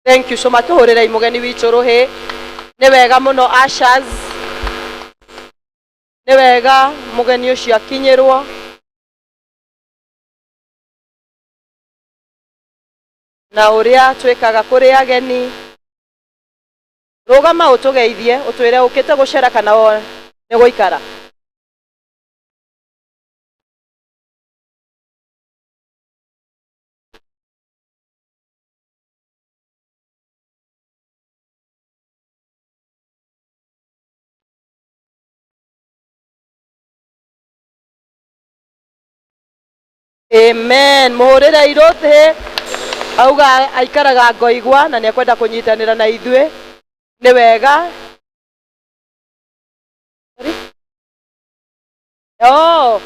thank you so much. Tũhũrĩrei mũgeni witũ rũhĩ. Nĩ wega mũno ushers, nĩ wega mũgeni ũcio akinyĩrwo. Na ũrĩa twĩkaga kũrĩ ageni, rũgama ũtũgeithie, ũtwĩre ũkĩte gũcera kana nĩ gũikara. Amen. Mũhũrĩre irũthĩ. Auga aikaraga ngoigwa na nĩ ekwenda kũnyitanĩra na ithuĩ. Nĩ wega. Oh,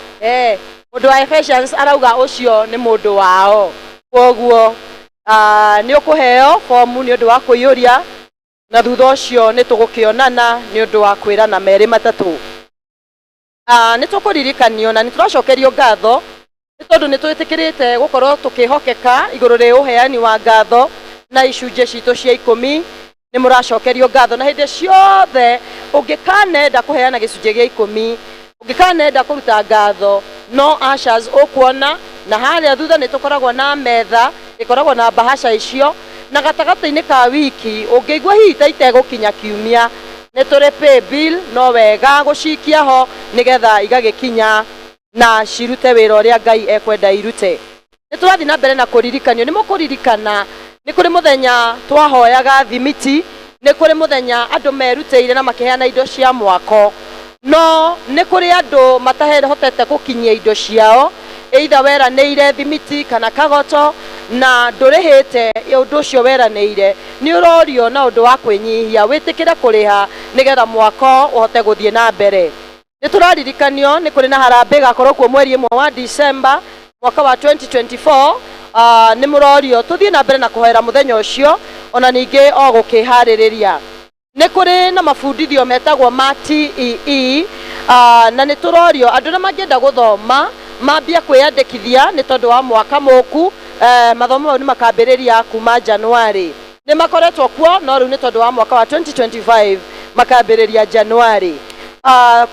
mũndũ wa Ephesians arauga ũcio nĩ mũndũ wao. Kwoguo nĩ ũkũheo fomu nĩ ũndũ wa kũiyũria, na thutha ũcio nĩ tũgũkĩonana nĩ ũndũ wa kwĩrana merĩ matatũ. Nĩ tũkũririkanio na nĩ tũracokerio ngatho nĩ tondũ nĩ twĩtĩkĩrĩte gũkorwo tũkĩhokeka igũrũ rĩ ũheani wa ngatho na icunjĩ citũ cia ikũmi. Nĩ mũracokerio ngatho, na hĩndĩ ciothe ũngĩkanenda kũheana gĩcunjĩ gĩa ikũmi, ũngĩkanenda kũruta ngatho, no ushers ũkuona, na harĩa thutha nĩ tũkoragwo na metha ĩkoragwo na mbahaca icio, na gatagatĩ-inĩ ka wiki ũngĩigua hihi ta itegũkinya kiumia, nĩ tũrĩ pay bill, no wega gũcikia ho nĩgetha igagĩkinya na cirute wĩra ũrĩa Ngai ekwenda irute. Nĩ tũrathiĩ na mbere na kũririkanio. Nĩ mũkũririkana nĩ kũrĩ mũthenya twahoyaga thimiti, nĩ kũrĩ mũthenya andũ merutĩire na makĩheana indo cia mwako, no nĩ kũrĩ andũ matahotete gũkinyia indo ciao, either weranĩire thimiti kana kagoto na ndũrĩhĩte ũndũ ũcio weranĩire. Nĩ ũrorio na ũndũ wa kwĩnyihia wĩtĩkĩre kũrĩha nĩgetha mwako ũhote gũthiĩ na mbere. Nĩ tũraririkanio nĩ kũrĩ na harambee ĩgakorwo kuo mweri ĩmwe wa December mwaka wa 2024. Nĩ mũrorio tũthiĩ na mbere na kũhoera mũthenya ũcio, ona ningĩ o gũkĩharĩrĩria. Nĩ kũrĩ na mabundithio metagwo ma TEE. Na nĩ tũrorio andũ arĩa mangĩenda gũthoma mambie kwĩyandĩkithia nĩ tondũ wa mwaka mũku. Mathomo mau nĩ makambĩrĩria kuma January. Nĩ makoretwo kuo, no rĩu nĩ tondũ wa mwaka wa 2025 makambĩrĩria January.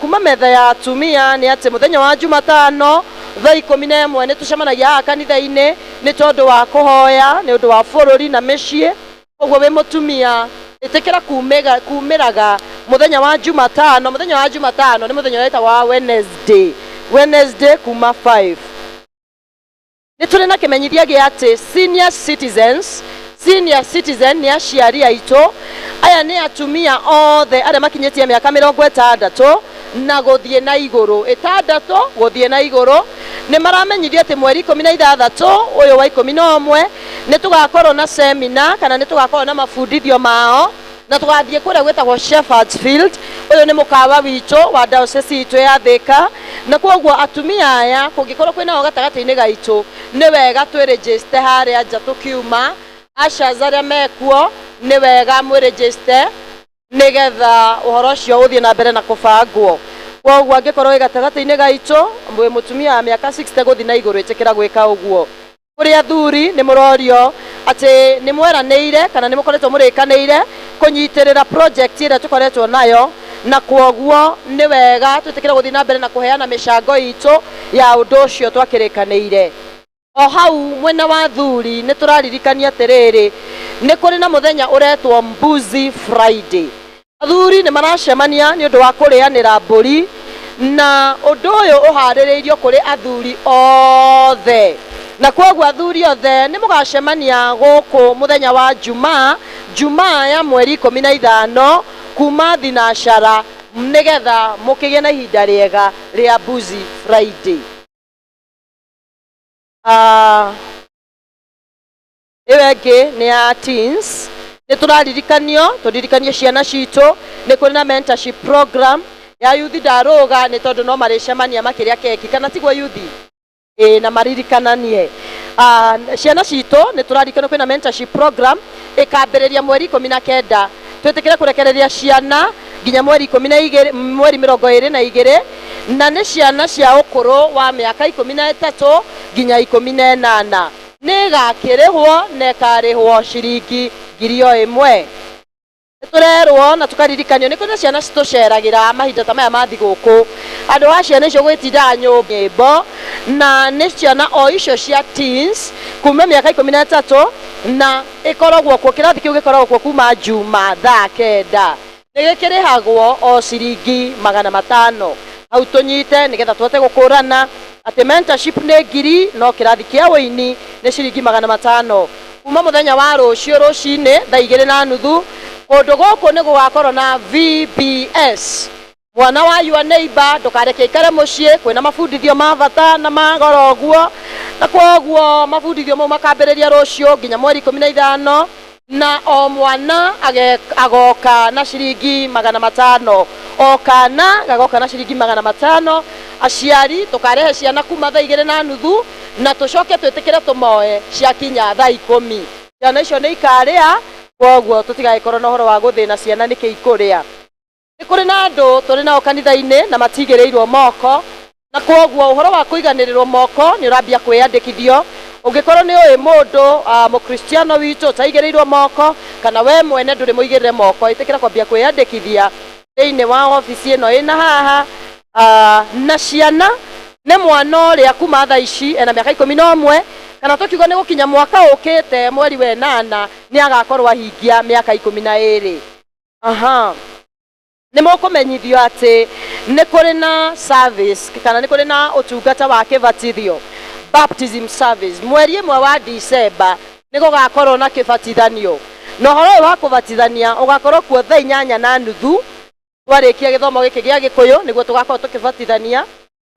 Kuma metha ya atumia nĩ atĩ mũthenya wa Jumatano thaa 11 nĩ tũcemanagia haha kanitha-inĩ nĩ tondũ wa kũhoya nĩ ũndũ wa bũrũri na mĩciĩ. Koguo wĩ mũtumia, ĩtĩkĩra kumĩraga mũthenya wa Jumatano. Mũthenya wa Jumatano nĩ mũthenya ũrĩa wĩtagwo wa Wednesday, Wednesday kuma 5. Nĩ tũrĩ na kĩmenyithia gĩa atĩ senior citizens, senior citizen nĩ aciari aitũ. Aya nĩ atumia othe arĩa makinyĩtie mĩaka 60 na gũthiĩ na igũrũ, 60 gũthiĩ na igũrũ. Nĩ maramenyithio atĩ mweri 16 ũyũ wa 11 nĩ tũgakorwo na semina kana nĩ tũgakorwo na mabundithio mao, na tũgathiĩ kũrĩa gwĩtagwo Shepherds Field. Ũyũ nĩ mũkawa witũ wa diocese itũ ya Thĩka, na kwoguo atumia aya kũngĩkorwo kwĩnao gatagatĩ-inĩ gaitũ, nĩ wega twĩrĩnjĩste harĩa nja tũkiuma. Ushers arĩa mekuo, nĩ wega mwĩrĩnjĩste nĩgetha ũhoro ũcio ũthiĩ na mbere na kũbangwo. Kwoguo angĩkorwo wĩ gatagatĩ-inĩ gaitũ, wĩ mũtumia wa mĩaka 60 gũthiĩ na igũrũ, ĩtĩkĩra gwĩka ũguo. Kũrĩ athuri, nĩ mũrorio atĩ nĩ mweranĩire kana nĩ mũkoretwo mũrĩkanĩire kũnyitĩrĩra project ĩrĩa tũkoretwo nayo, na kwoguo nĩ wega twĩtĩkĩre gũthiĩ na mbere na kũheana mĩcango itũ ya ũndũ ũcio twakĩrĩkanĩire. O hau mwena wa thuri, nĩ tũraririkania atĩrĩrĩ, nĩ kũrĩ na mũthenya ũretwo Mbuzi Friday. Athuri nĩ maracemania nĩ ũndũ wa kũrĩanĩra mbũri, na ũndũ ũyũ ũharĩrĩirio kũrĩ athuri othe, na kwoguo athuri othe nĩ mũgacemania gũkũ mũthenya wa Jumaa, Jumaa ya mweri 15 kuma thinacara, nĩgetha mũkĩgĩe na ihinda rĩega rĩa Mbuzi Friday. Ĩyo ĩngĩ nĩ ya teens. Nĩ tũraririkanio tũririkanie ciana citũ nĩ kũrĩ na mentorship program ya yuthi. Ndarũga nĩ tondũ no marĩcemania makĩrĩa keki, kana tiguo yuthi? Ĩ, na maririkananie. Ciana citũ, nĩ tũraririkanio kwĩna mentorship program ĩkambĩrĩria mweri 19. Twĩtĩkĩre kũrekereria ciana nginya mweri 12, mweri 22, na nĩ ciana cia ũkũrũ wa mĩaka 13 nginya 18. Nĩ ĩgakĩrĩhwo na ĩkarĩhwo ciringi 1000. Nĩ tũrerwo na tũkaririkanio nĩ kũrĩ ciana citũceragĩra mahinda ta maya ma thigũkũ. Andũ a ciana icio gwĩtindaga nyũmba, na nĩ ciana o icio cia teens kuma mĩaka 13, na ĩkoragwo kuo, kĩrathi kĩu gĩkoragwo kuo kuma Juma thaa 9. Nĩ gĩkĩrĩhagwo o ciringi 500. Hau tũnyite nĩgetha tũhote gũkũrana atĩ mentorship nĩ 1000, no kĩrathi kĩa ũini nĩ ciringi 500. Kuma mũthenya wa rũciũ rũcinĩ thaa 2:30, kũndũ gũkũ nĩ gũgakorwo na VBS. Mwana wa your neighbor ndũkareke aikare mũciĩ. Kwĩna mabundithio ma bata na ma goro ũguo, na kwoguo mabundithio mau makambĩrĩria rũciũ nginya mweri 15, na o mwana agoka na ciringi 500, o kana gagoka na ciringi 500. Aciari, tũkarehe ciana kuma thaa 2:30 na tũcoke twĩtĩkĩre tũmoe ciakinya thaa 10. Ciana icio nĩ ikarĩa, kwoguo tũtigagĩkorwo na ũhoro wa gũthĩna ciana nĩkĩ ikũrĩa. Nĩ kũrĩ na andũ tũrĩ nao kanitha-inĩ na matigĩrĩirwo moko, na kwoguo ũhoro wa kũiganĩrĩrwo moko nĩ ũrambia kwĩyandĩkithio. Ũngĩkorwo nĩ ũĩ mũndũ mũkristiano witũ ũtaigĩrĩirwo moko, kana we mwene ndũrĩ mũigĩrĩre moko, ĩtĩkĩra kwambia kwĩyandĩkithia thĩinĩ wa obici ĩno ĩna haha. Na ciana nĩ mwana ũrĩa kuma thaa ici ena mĩaka 11, kana tũkiuga nĩ gũkinya mwaka ũkĩte mweri wa ĩnana nĩ agakorwo ahingia mĩaka 12. Aha, nĩ mũkũmenyithio atĩ nĩ kũrĩ na service kana nĩ kũrĩ na ũtungata wa kĩbatithio, baptism service, mweri 1 wa Disemba. Nĩ gũgakorwo na kĩbatithanio, na ũhoro ũyũ wa kũbatithania ũgakorwo kuo thaa 8:30 twarĩkia gĩthomo gĩkĩ gĩa Gĩkũyũ, nĩguo tũgakorwo tũkĩbatithania.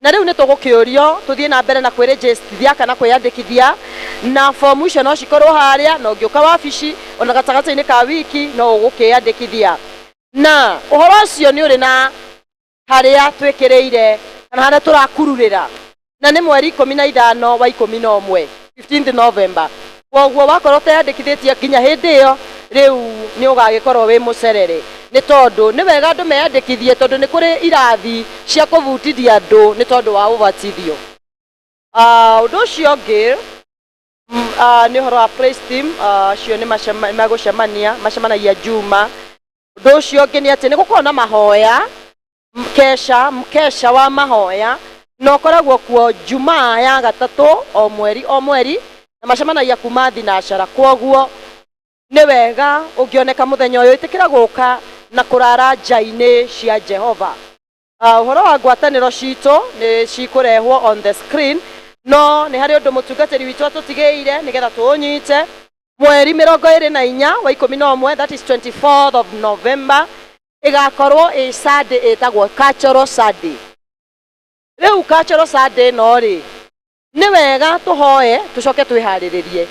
Na rĩu nĩ tũgũkĩũrio tũthiĩ na mbere na kwĩrĩnjĩstithia kana kwĩyandĩkithia, na fomu icio no cikorwo harĩa, na ũngĩũka wabici ona gatagatĩ-inĩ ka wiki no ũgũkĩyandĩkithia. Na ũhoro ũcio nĩ ũrĩ na harĩa twĩkĩrĩire kana harĩa tũrakururĩra, na nĩ mweri 15 wa 11, 15th November. Koguo wakorwo ũteyandĩkithĩtie nginya hĩndĩ ĩyo, rĩu nĩ ũgagĩkorwo wĩ mũcerere. Nĩ tondũ nĩ wega andũ meyandĩkithie, tondũ nĩ kũrĩ irathi cia kũbutithia andũ nĩ tondũ wa ũbatithio. Ũndũ ũcio ũngĩ nĩ ũhoro wa praise team, acio nĩ megũcemania, macemanagia Juma. Ũndũ ũcio ũngĩ nĩ atĩ nĩ gũkoragwo na mahoya, mkesha, mkesha wa mahoya, na ũkoragwo kuo Jumaa ya gatatũ o mweri o mweri, na macemanagia kuma thinacara. Kwoguo nĩ wega ũngĩoneka mũthenya ũyũ, ĩtĩkĩra gũka na kũrara nja-inĩ cia Jehova. Ũhoro wa ngwatanĩro citũ nĩ cikũrehwo on the screen, no nĩ harĩ ũndũ mũtungatĩri witũ atũtigĩire nĩgetha tũũnyite. Mweri 24 wa 11, that is 24th of November, ĩgakorwo ĩ Sunday ĩtagwo Cultural Sunday. Rĩu Cultural Sunday ĩno rĩ, nĩ wega tũhoe tũcoke twĩharĩrĩrie.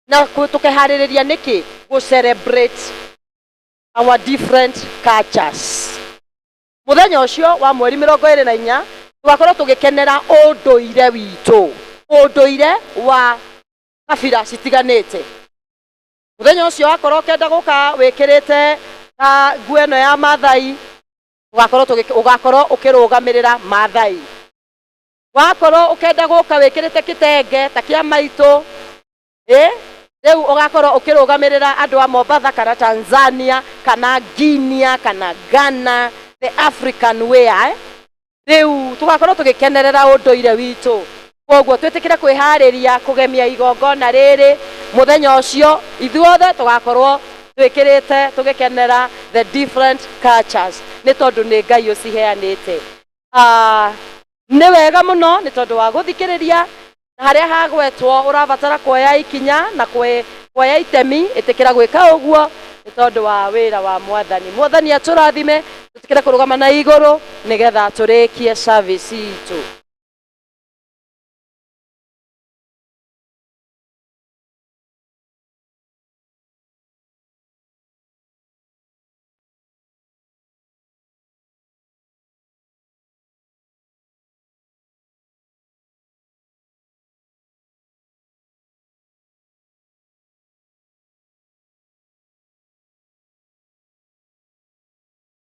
Na tũkeharĩrĩria nĩkĩ? Gũ celebrate our different cultures. Mũthenya ũcio wa mweri 24 tũgakorwo tũgĩkenera ũndũire witũ, ũndũire wa kabira citiganĩte. Mũthenya ũcio wakorwo ũkĩenda gũka wĩkĩrĩte ta nguo ĩno ya Mathai, ũgakorwo ũkĩrũgamĩrĩra Mathai. Wakorwo ũkĩenda gũka wĩkĩrĩte kĩtenge ta kĩa maitũ, rĩu ũgakorwo ũkĩrũgamĩrĩra andũ a Mombatha kana Tanzania kana Guinea kana Ghana, the African wear. Rĩu tũgakorwo tũgĩkenerera ũndũire witũ. Koguo twĩtĩkĩre kwĩharĩria kũgemia igongona rĩrĩ mũthenya ũcio, ithuothe tũgakorwo twĩkĩrĩte tũgĩkenera the different cultures, nĩ tondũ nĩ Ngai ũciheanĩte. Nĩ wega mũno nĩ tondũ wa gũthikĩrĩria, na harĩa hagwetwo ũrabatara kuoya ikinya na kuoya itemi, ĩtĩkĩra gwĩka ũguo nĩ tondũ wa wĩra wa Mwathani. Mwathani atũrathime, tũtĩkĩre kũrũgama na igũrũ nĩgetha tũrĩkie service itũ.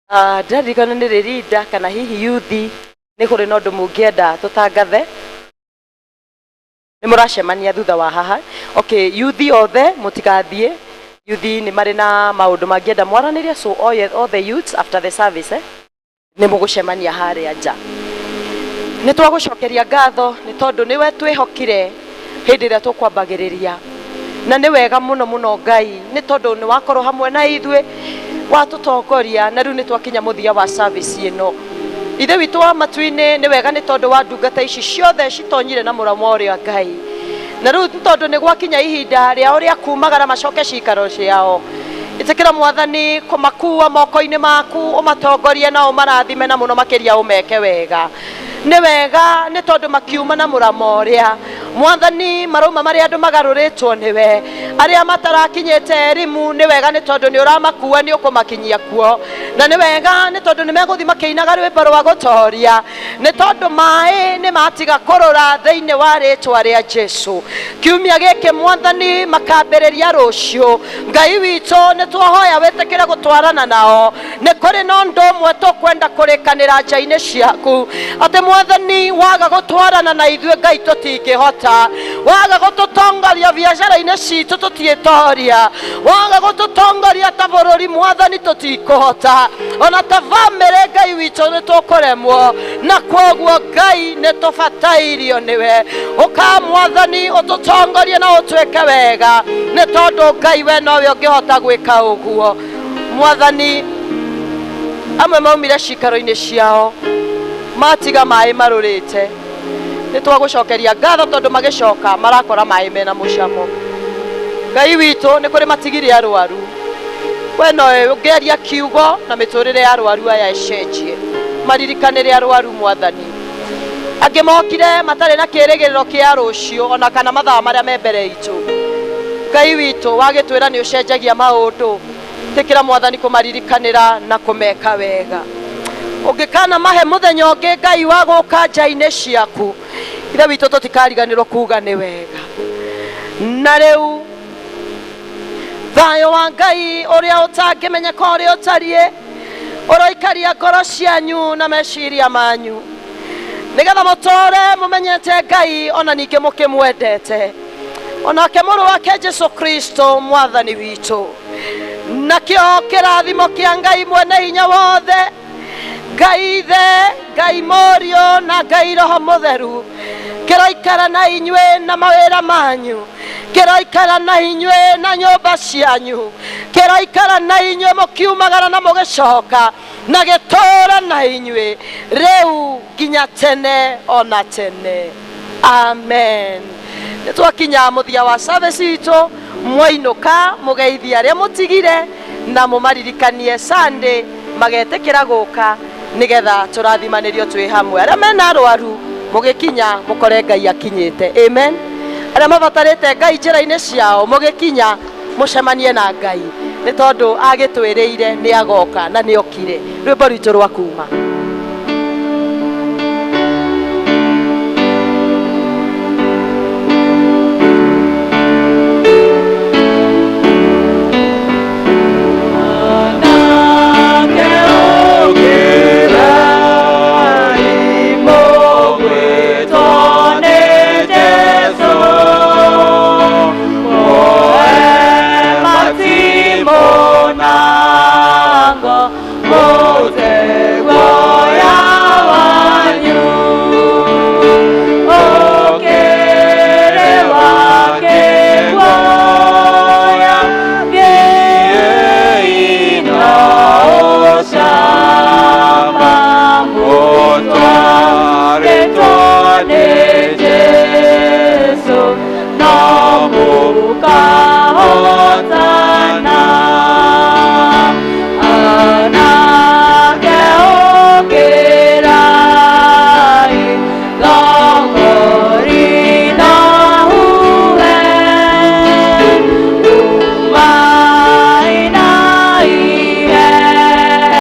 Ndĩraririkana nĩ rĩrinda kana hihi yuthi nĩ kũrĩ na ũndũ mũngĩenda tũtangathe. Nĩ mũracemania thutha wa haha. Okay, yuthi othe mũtigathiĩ. Yuthi nĩ marĩ na maũndũ mangĩenda mwaranĩrie, so all the youths after the service, nĩ mũgũcemania harĩa nja. Nĩ twagũcokeria ngatho nĩ tondũ nĩwe twĩhokire hĩndĩ ĩrĩa tũkwambagĩrĩria, na nĩ wega mũno mũno Ngai nĩ tondũ nĩ wakorwo hamwe na ithuĩ, watũtongoria, na rĩu nĩ twakinya mũthia wa service ĩno. Ithe witũ wa matu-inĩ, nĩ wega nĩ tondũ wa ndungata ici ciothe citonyire na mũramo ũrĩa Ngai, na rĩu nĩ tondũ nĩ gwakinya ihinda rĩao rĩa kumagara macoke cikaro ciao, ĩtĩkĩra Mwathani kũmakua moko-inĩ maku, ũmatongorie na ũmarathime, na mũno makĩria ũmeke wega. Nĩ wega nĩ tondũ makiuma na mũramo ũrĩa Mwathani marauma marĩ andũ magarũrĩtwo nĩwe, arĩa matarakinyĩte erimu, nĩ wega nĩ tondũ nĩ ũramakua, nĩ ũkũmakinyia kuo, na nĩ wega nĩ tondũ nĩ megũthiĩ makĩinaga rwĩmbo rwa gũtoria, nĩ tondũ maĩ nĩ matiga kũrũra thĩinĩ wa rĩtwa rĩa Jesu. Kiumia gĩkĩ Mwathani makambĩrĩria rũciũ. Ngai witũ, nĩ twahoya wĩtĩkĩre gũtwarana nao. Nĩ kũrĩ na ũndũ ũmwe tũkwenda kũrĩkanĩra nja-inĩ ciaku, atĩ Mwathani waga gũtwarana na ithuĩ Ngai tũtingĩhota, waga gũtũtongoria biacara-inĩ citũ tũtiĩtoria, waga gũtũtongoria ta bũrũri Mwathani tũtikũhota, ona ta bamĩrĩ Ngai witũ nĩ tũkũremwo, na kwoguo Ngai nĩ tũbatairio nĩwe. Ũka Mwathani ũtũtongorie na ũtwĩke wega, nĩ tondũ Ngai we nowe ũngĩhota gwĩka ũguo. Mwathani, amwe maumire cikaro-inĩ ciao matiga maĩ marũrĩte, nĩ twagũcokeria ngatho tondũ magĩcoka marakora maĩ mena mũcamo. Ngai witũ, nĩ kũrĩ matigire arwaru, we nowe ũngĩaria kiugo na mĩtũrĩre ya arwaru aya ĩcenjie, maririkanĩre arwaru Mwathani. Angĩ mokire matarĩ na kĩrĩgĩrĩro kĩa rũciũ ona kana mathaa marĩa me mbere itũ. Ngai witũ, wagĩtwĩra nĩ ũcenjagia maũndũ, tĩkĩra Mwathani kũmaririkanĩra na kũmeka wega. Ũngĩkana mahe mũthenya ũngĩ Ngai wa gũka nja-inĩ ciaku, Ithe witũ tũtikariganĩrwo kuga nĩ wega. Na rĩu Thayũ wa Ngai ũrĩa ũtangĩmenyeka ũrĩa ũtariĩ ũroikaria ngoro cianyu na meciria manyu, nĩgetha mũtũũre mũmenyete Ngai ona ningĩ mũkĩmwendete, onake mũrũ wake Jesu Kristo mwathani witũ. Nakĩo kĩrathimo kĩa Ngai mwene hinya wothe, Ngai Ithe, Ngai Mũriũ na Ngai Roho Mũtheru, kĩroikara na inyuĩ na mawĩra manyu, kĩroikara na inyuĩ na nyũmba cianyu, kĩroikara na inyuĩ mũkiumagara na mũgĩcoka, na gĩtũũra na inyuĩ rĩu nginya tene ona tene. Amen. Nĩ twakinya mũthia wa service itũ. Mwainũka mũgeithie arĩa mũtigire na mũmaririkanie Sunday magetĩkĩra gũka, nĩgetha tũrathimanĩrio twĩ hamwe. Arĩa mena arwaru mũgĩkinya mũkore Ngai akinyĩte. Amen. Arĩa mabatarĩte Ngai njĩra-inĩ ciao mũgĩkinya mũcemanie na Ngai, nĩ tondũ agĩtwĩrĩire nĩ agoka na nĩ okire. Rwĩmbo rwitũ rwa kuma. Monango, Mose.